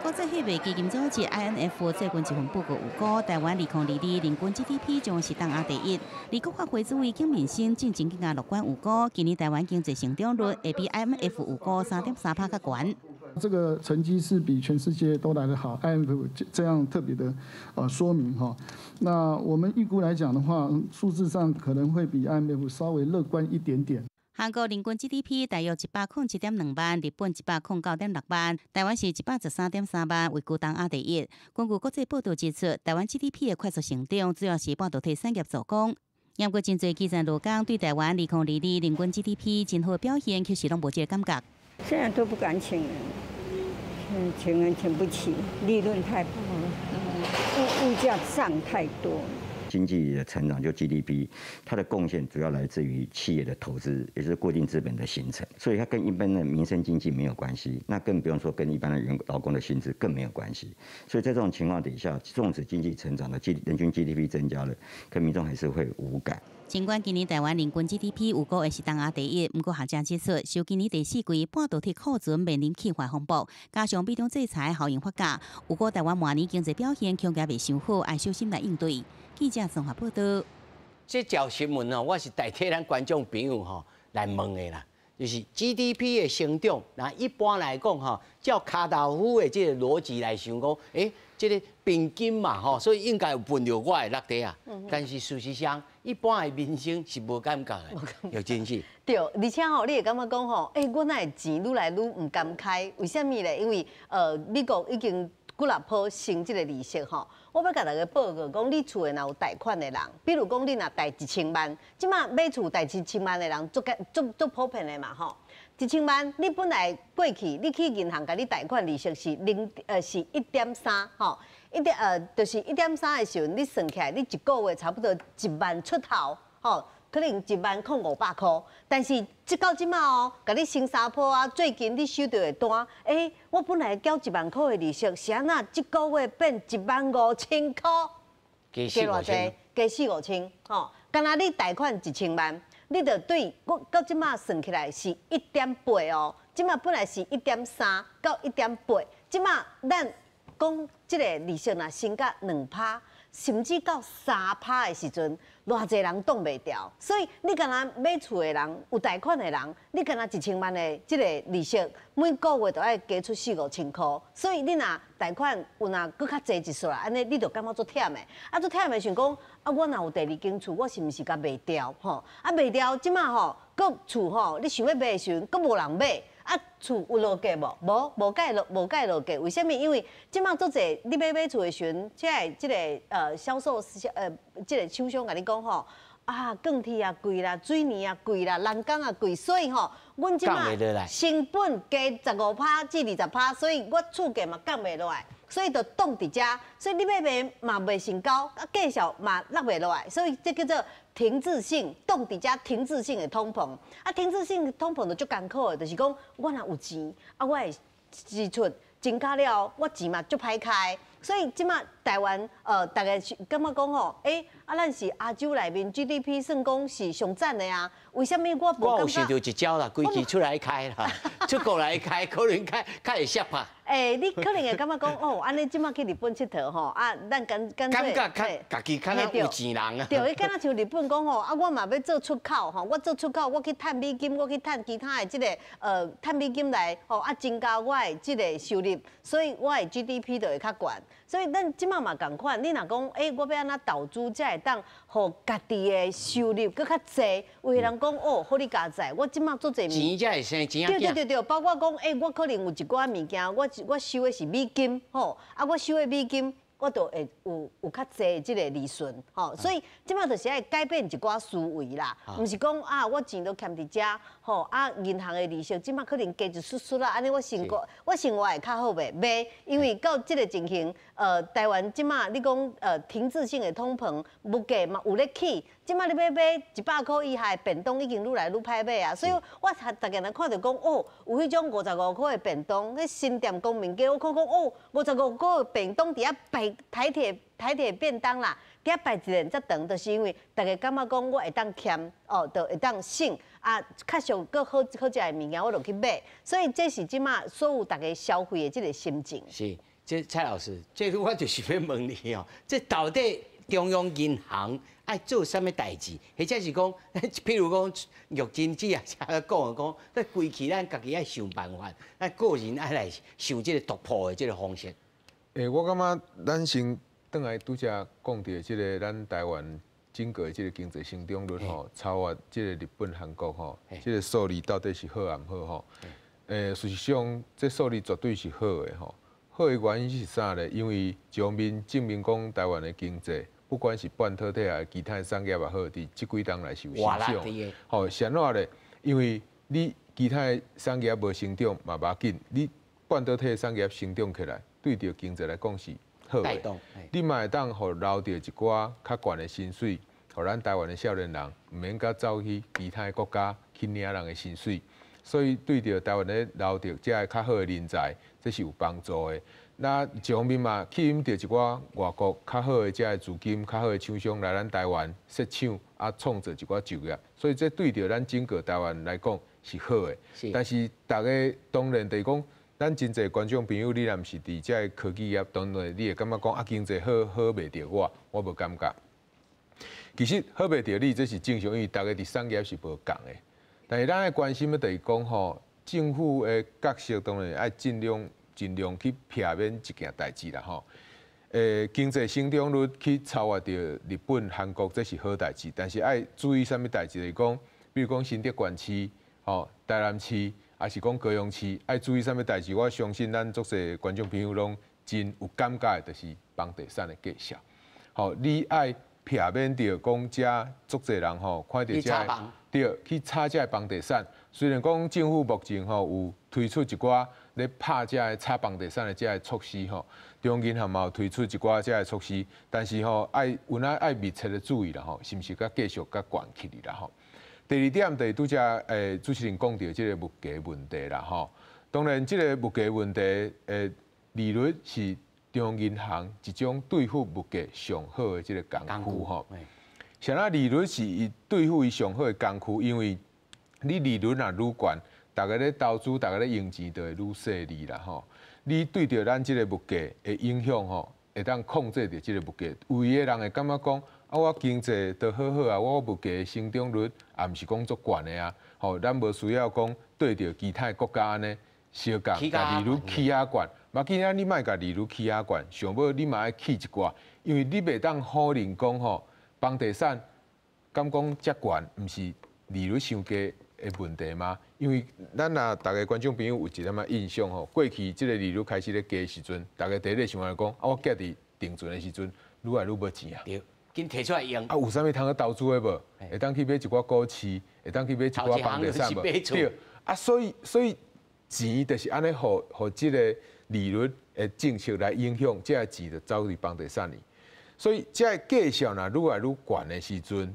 國際貨幣基金組織 IMF 最近一份報告有講，台灣2022人均 GDP 將是東亞第一。美國發會主委景民生進前更加樂觀有講，今年台灣經濟成長率會比 IMF 預估3.3%較懸。這個成績是比全世界都來得好，IMF 這樣特別的說明哈。那我們預估來講的話，數字上可能會比 IMF 稍微樂觀一點點。韓國人均 GDP 大約107.2萬，日本109.6萬，台灣是113.3萬，位居東亞第一。根據國際報道指出，台灣 GDP 的快速成長，主要是半導體產業助攻。不過真濟基層勞工對台灣2022人均 GDP 真好表現，其實攏無這個感覺。現在都不敢請人，請人請不起，利潤太薄了，物價漲太多。經濟的成長就 GDP，它的貢獻主要來自於企業的投資，也就是固定資本的形成，所以它跟一般的民生經濟沒有關係，那更不用說跟一般的員勞工的薪資更沒有關係。所以在這種情況底下，縱使經濟成長了，人均 GDP 增加了，可民眾還是會無感。儘管今年台灣人均 GDP 預估會是東亞第一，毋過學者指出，受今年第四季半導體庫存面臨去化風暴，加上美中制裁效應發酵，預估台灣明年經濟表現恐驚袂傷好，愛小心來應對。記者綜合報道。這條新聞哦，我是代替咱觀眾朋友吼來問的啦，就是 GDP 的成長，那一般來講吼，照跤頭夫的這個邏輯來想講，這個平均嘛吼，所以應該有分著我的落底啊。但是事實上，一般的民生是無感覺的，有真是。對，而且吼，你會感覺講吼，阮哪會錢愈來愈毋甘開？為啥物咧？因為美國已經幾若波升這個利息吼。我欲共大家報告講，你厝內若有貸款的人，比如講你若貸一千萬，這馬買厝貸一千萬的人足足足普遍的嘛吼。一千萬，你本來過去你去銀行共你貸款利息是零是1.3吼，一點就是1.3的時陣，你算起來你一個月差不多1萬出頭吼，可能1萬零500箍。但是這到這馬哦，共你升三波啊，最近你收到的單，我本來繳1萬箍的利息，是按怎這個月變1萬5千箍？加四五千，加四五千，吼，敢若你貸款一千萬。你著對我到這馬算起來是1.8哦，這馬本來是1.3到1.8，這馬咱講這個利息若升到2趴，甚至到3趴的時陣，偌濟人擋袂牢，所以你敢若買厝的人，有貸款的人，你敢若1000萬的這个利息，每個月都愛加出四五千箍，所以你若貸款有若閣較濟一撮，按呢你就感覺足忝的，啊足忝的想講，啊我若有第二間厝，我是毋是共賣掉吼？啊賣掉，這馬吼，閣厝吼，你想欲賣的時陣，閣無人買。啊，厝有落價無？無，無蓋落，無蓋落價。為啥物？因為這馬足濟，你欲買厝的時陣，這个銷售這个廠商共你講吼，啊，鋼鐵也貴啦，水泥也貴啦，人工也貴，所以吼，阮這馬成本加15%至20%，所以我厝價嘛降袂落來，所以就擋佇遮，所以你欲賣嘛袂成交，啊，價數嘛落袂落來，所以這叫做停滯性，擋佇遮停滯性的通膨。啊，停滯性通膨就足艱苦的，就是講我若有錢，啊，我的支出增加了，我錢嘛足歹開。所以這馬台灣，大家是感覺講吼，欸，啊，咱是亞洲內面 GDP 算講是上讚的啊，為啥物我無？我有想著一招啦，規氣出來開啦，出國來開，可能較較會翕拍。欸，你可能會感覺講，哦，按呢這馬去日本𨑨迌吼，啊，咱乾乾脆，感覺較家己較有錢人啊。對，伊敢若像日本講吼，啊，我嘛欲做出口吼，我做出口，我去趁美金，我去趁其他的這個趁美金來吼，啊，增加我的這個收入，所以我的 GDP 就會較懸。所以咱這馬嘛仝款，你若講，欸，我欲按怎投資才會當予家己的收入閣較濟？有的人講，哦，好你佳哉，我這馬做濟錢才會生錢。對對對對，包括講，欸，我可能有一寡物件，我收的是美金，吼，啊，我收的美金，我就會有較濟的這個利潤，吼，所以這馬就是愛改變一寡思維啦，毋是講啊，我錢都欠佇遮，吼，啊，銀行的利息這馬可能加一絲絲啦，按呢我生活會較好袂？袂，因為到這個情形，台灣這馬你講停滯性的通膨，物價嘛有咧起，這馬你欲買100箍以下的便當已經愈來愈歹買啊，所以我逐日來看著講，哦，有彼種55箍的便當，彼新店公民街，我看講，哦，55箍的便當佇遐擺台鐵便當啦，佇遐排一輪遮長，就是因為大家感覺講我會當儉，哦，就會當省，啊，較俗閣好好食的物件，我就去買，所以這是這馬所有大家消費的這個心情。是，這蔡老師，這我就是欲問你哦，這到底中央銀行愛做啥物代誌，或者是講，譬如講玉珍姊啊，講講，這規氣咱家己愛想辦法，咱個人愛來想這個突破的這個方式。欸，我感覺咱先轉來拄才講著這个咱台灣整個的這个經濟成長率吼，超越這个日本、韓國吼，這个數字到底是好抑毋好吼？欸，事實上，這數字絕對是好的吼。好的原因是啥咧？因為一方面證明講台灣的經濟，不管是半導體抑其他的產業也好，佇這幾冬來是有成長。吼，是按怎咧？因為你其他的產業無成長嘛無要緊，你半導體的產業成長起來，對著經濟來講是好的。你嘛會當予留著一寡較懸的薪水，予咱台灣的少年人毋免閣走去其他的國家去領人的薪水。所以對著台灣咧留著這个較好的人才，這是有幫助的。那一方面嘛，吸引著一寡外國較好的這个資金、較好的廠商來咱台灣設廠，啊，創造一寡就業。所以這對著咱整個台灣來講是好的。但是逐家當然就是講，咱真濟觀眾朋友，你若毋是佇這个科技業，當然你會感覺講啊，經濟好好袂著我，我無感覺。其實好袂著你，這是正常，因為逐家佇產業是無仝的。但是咱愛關心的就是講吼，政府的角色當然愛盡量去避免一件代誌啦吼。經濟成長率去超越著日本、韓國，這是好代誌。但是愛注意啥物代誌？就是講，比如講新竹縣市、吼台南市，抑是講高雄市，愛注意啥物代誌？我相信咱足濟觀眾朋友攏真有感覺的，就是房地產的價數。吼，你愛避免著講遮足濟人吼，看著遮對去炒這个房地產。雖然講政府目前吼有推出一寡咧拍這个炒房地產的這个措施吼，中央銀行嘛有推出一寡這个措施，但是吼愛有哪愛密切的注意啦吼，是毋是閣繼續閣懸起去啦吼？第二點就是拄才主持人講著這个物價問題啦吼。當然這个物價問題利率是中央銀行一種對付物價上好的這个工具吼。啥物利率是伊對付伊上好的工具？因為你利率若愈懸，逐家咧投資，逐家咧用錢就會愈細膩啦吼。你對著咱這个物價的影響吼，會當控制著這个物價。有的人會感覺講，啊，我經濟都好好啊，我物價成長率也毋是講足懸的啊，吼，咱無需要講對著其他國家按呢相共，共利率起遐懸。嘛，既然你莫共利率起遐懸，上尾你嘛愛起一寡，因為你袂當否認講吼，房地產敢講遮懸，毋是利率傷低的問題嗎？因為咱若逐个觀眾朋友有一點仔印象吼，過去這个利率開始咧加時陣，逐家第一个想法講，啊，我寄佇定存的時陣，愈來愈無錢啊。對，緊提出來用。啊，有啥物通去投資的無？會當去買一寡股市，會當去買一寡房地產無？對。啊，所以錢就是按呢，予予這个利率的政策來影響，這个錢就走佇房地產裡。所以這个價數若愈來愈懸的時陣，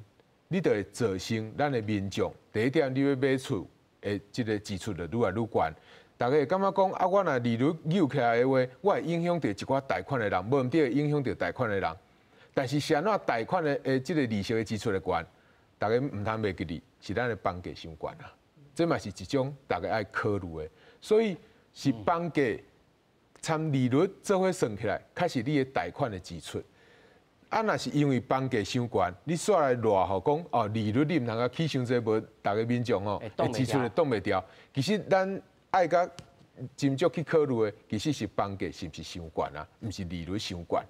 你就會造成咱的民眾第一點，你欲買厝的這个支出就愈來愈懸。逐家會感覺講，啊，我若利率扭起來的話，我會影響著一寡貸款的人，無毋對，會影響著貸款的人。但是是按怎貸款的這个利息的支出會懸，逐家毋通袂記得，是咱的房價傷懸啊。這嘛是一種逐家愛考慮的。所以是房價參利率做伙算起來，較是你的貸款的支出。啊，若是因為房價傷懸，你煞來賴予講哦，利率你毋通共起傷濟，無逐家民眾吼，會支出會擋袂牢。其實咱愛共斟酌去考慮的，其實是房價是毋是傷懸啊？毋是利率傷懸。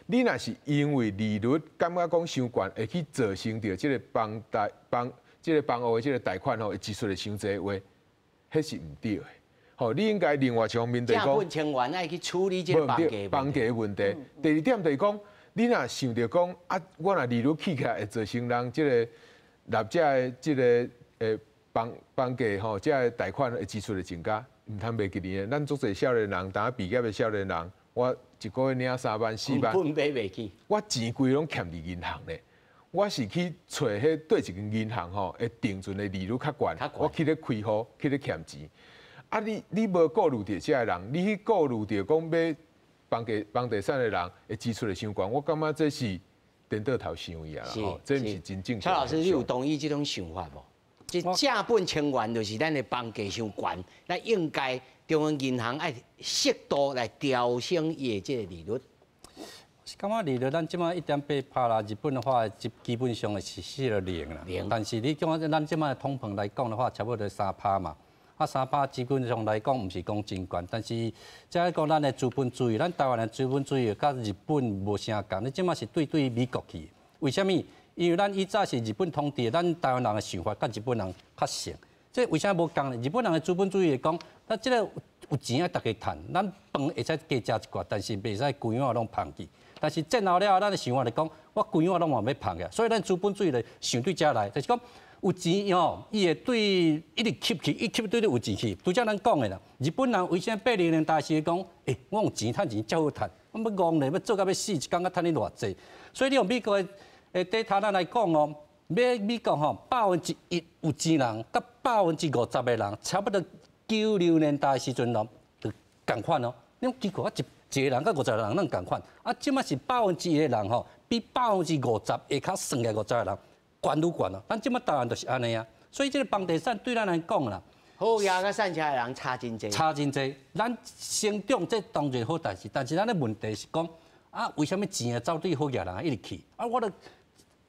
你若是因為利率感覺講傷懸，會去造成著這个房貸房這个房屋的這个貸款吼，會支出會傷濟的話，彼是毋對的。吼，你應該另外一方面就是講，正本清源愛去處理這个房價房價的問題。第二點就是講，你若想著講啊，我若利率起起來會造成人這个納這个這个房價吼，這个貸款的支出會增加，毋通袂記得，咱足濟少年人，當畢業的少年人，我一个月領3萬4萬，根本買袂起。我錢規攏欠佇銀行咧。我是去揣彼佗一間銀行吼，會定存的利率較懸，我去咧開戶，去咧欠錢。啊你，你無顧慮著這个人，你去顧慮著講買房價房地產的人會支出會傷懸，我感覺這是顛倒頭想伊啊，吼，這毋是真正。蔡老師，你有同意這種想法無？這正本清源就是咱的房價傷懸，咱應該中央銀行愛適度來調升伊的這个利率。是感覺利率咱這擺1.8%啦，日本的話基本上是4.0啦。但是你講咱這擺通膨來講的話，差不多3%嘛。啊，3%基本上來講，毋是講真懸，但是這講咱的資本主義，咱台灣的資本主義佮日本無啥仝。你這擺是對對美國去，為啥物？因為咱以早是日本統治，咱台灣人的想法佮日本人較像。這為啥無仝呢？日本人的資本主義講，咱這个有錢愛逐家趁，咱飯會使加食一寡，但是袂使規碗攏芳去。但是戰後了後，咱的想法來講，我規碗攏嘛欲芳去，所以咱資本主義就想對遮來，就是講。有錢吼，伊會對一直吸去，一吸對你有錢去。拄才咱講的啦，日本人為啥80年代時講，欸，我用錢趁錢遮好趁，我欲戇咧，欲做甲欲死，一工才趁你偌濟。所以你用美國的 data 咱來講哦，美國吼1%有錢人，佮50%的人，差不多90年代時陣咯，就仝款哦。你講奇怪，一一個人佮50個人攏仝款，啊，這擺是1%的人吼，比50%下跤算起來50個人。懸愈懸啊！咱這擺台灣就是按呢啊，所以這个房地產對咱來講啦，好額佮散車的人差真濟，差真濟。咱成長這當然好代誌，但是咱的問題是講啊，為啥物錢會走對好額人一直去？啊，我著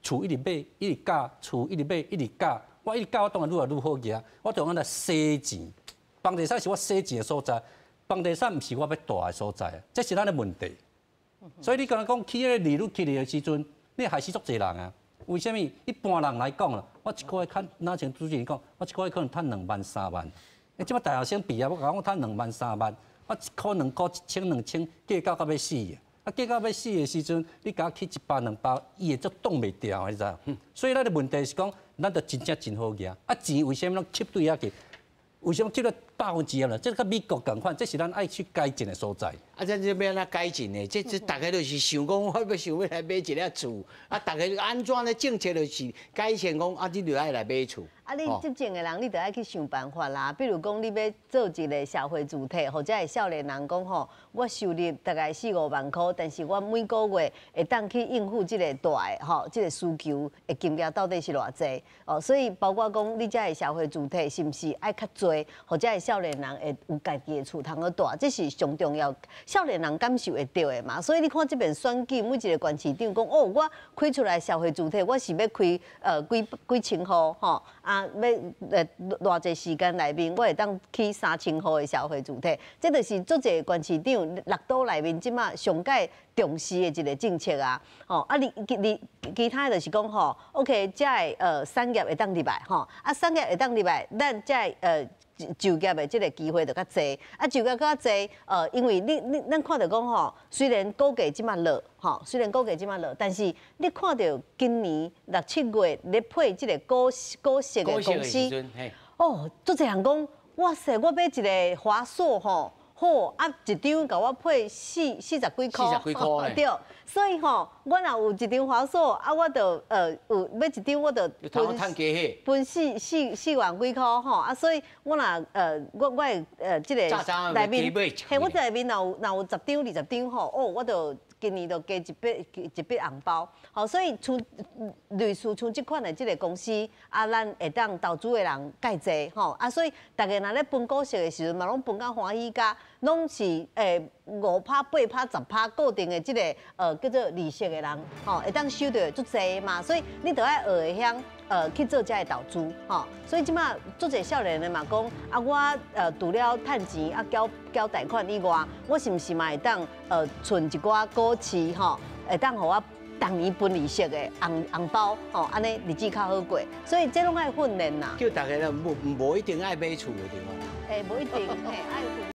厝一直買，一直蓋，厝一直買，一直蓋，我一直蓋，我當然愈來愈好額。我就按來洗錢，房地產是我洗錢的所在，房地產毋是我欲蹛的所在，這是咱的問題。所以你剛才講起彼个利率起來的時陣，你害死足濟人啊！為啥物？一般人來講啦，我一個月趁，若像主持人講，我一個月可能趁2萬3萬。欸，這擺大學生畢業，我講我趁2萬3萬，我1箍2箍1千2千，計較到欲死啊！計較欲死的時陣，你共我起100 200，伊會足擋袂牢，你知無？所以咱的問題是講，咱著真正真好額，啊錢為啥物攏吸對遐去？為啥物這个1%啦？這佮美國仝款，這是咱愛去改進的所在。啊，這這欲按怎改進呢？這逐家就是想講，我欲想欲來買一个厝，啊，逐家按怎咧政策就是改善講，啊，你就愛來買厝。啊，啊，你執政的人，你著愛去想辦法啦。比如講，你欲做一个社會主體，或者是少年人講吼，我收入大概四五萬箍，但是我每個月會當去應付這个大的吼，這个需求的金額到底是偌濟？哦，所以包括講，你這个社會主體是毋是愛較濟，或者是少年人會有家己的厝通去住，這是上重要，少年人感受會著的嘛。所以你看這邊選舉，每一个縣市長講，哦，我開出來社會住宅，我是欲開幾幾千戶吼，啊，欲偌濟時間內面，我會當起3000戶的社會住宅，這就是足濟縣市長六都內面這馬上蓋重視的一个政策啊。吼，啊你你其他的就是講吼，OK，這个產業會當入來吼，啊產業會當入來，咱這个就業的這个機會就較濟，啊就業較濟，因為你咱看著講吼，雖然股價這馬落，吼，雖然股價這馬落，但是你看著今年六七月咧配這个股息的公司，哦，足濟人講，哇塞，我買一个華碩吼，好啊，一張共我配四十幾箍，四十幾箍。對，所以吼，我若有一張華碩，啊，我就有買一張，我就分四萬幾箍吼，啊，所以我若我的這个內面，嘿，我內面若有10張20張吼，哦，我就今年就加一筆紅包，吼，所以像類似像這款的這个公司，啊，咱會當投資的人蓋濟吼，啊，所以大家若咧分股息的時陣嘛，攏分甲歡喜甲，攏是5趴、8趴、10趴固定的這个叫做利息的人，吼，會當收著足濟嘛，所以你著愛學會曉去做這个投資，吼，所以這馬足濟少年的嘛講，啊，我除了趁錢啊繳繳貸款以外，我是毋是嘛會當存一寡股市吼，會當予我逐年分利息的紅包，吼，按呢日子較好過，所以這攏愛訓練啦。叫大家咧無無一定愛買厝的對無？欸，無一定，嘿，愛訓。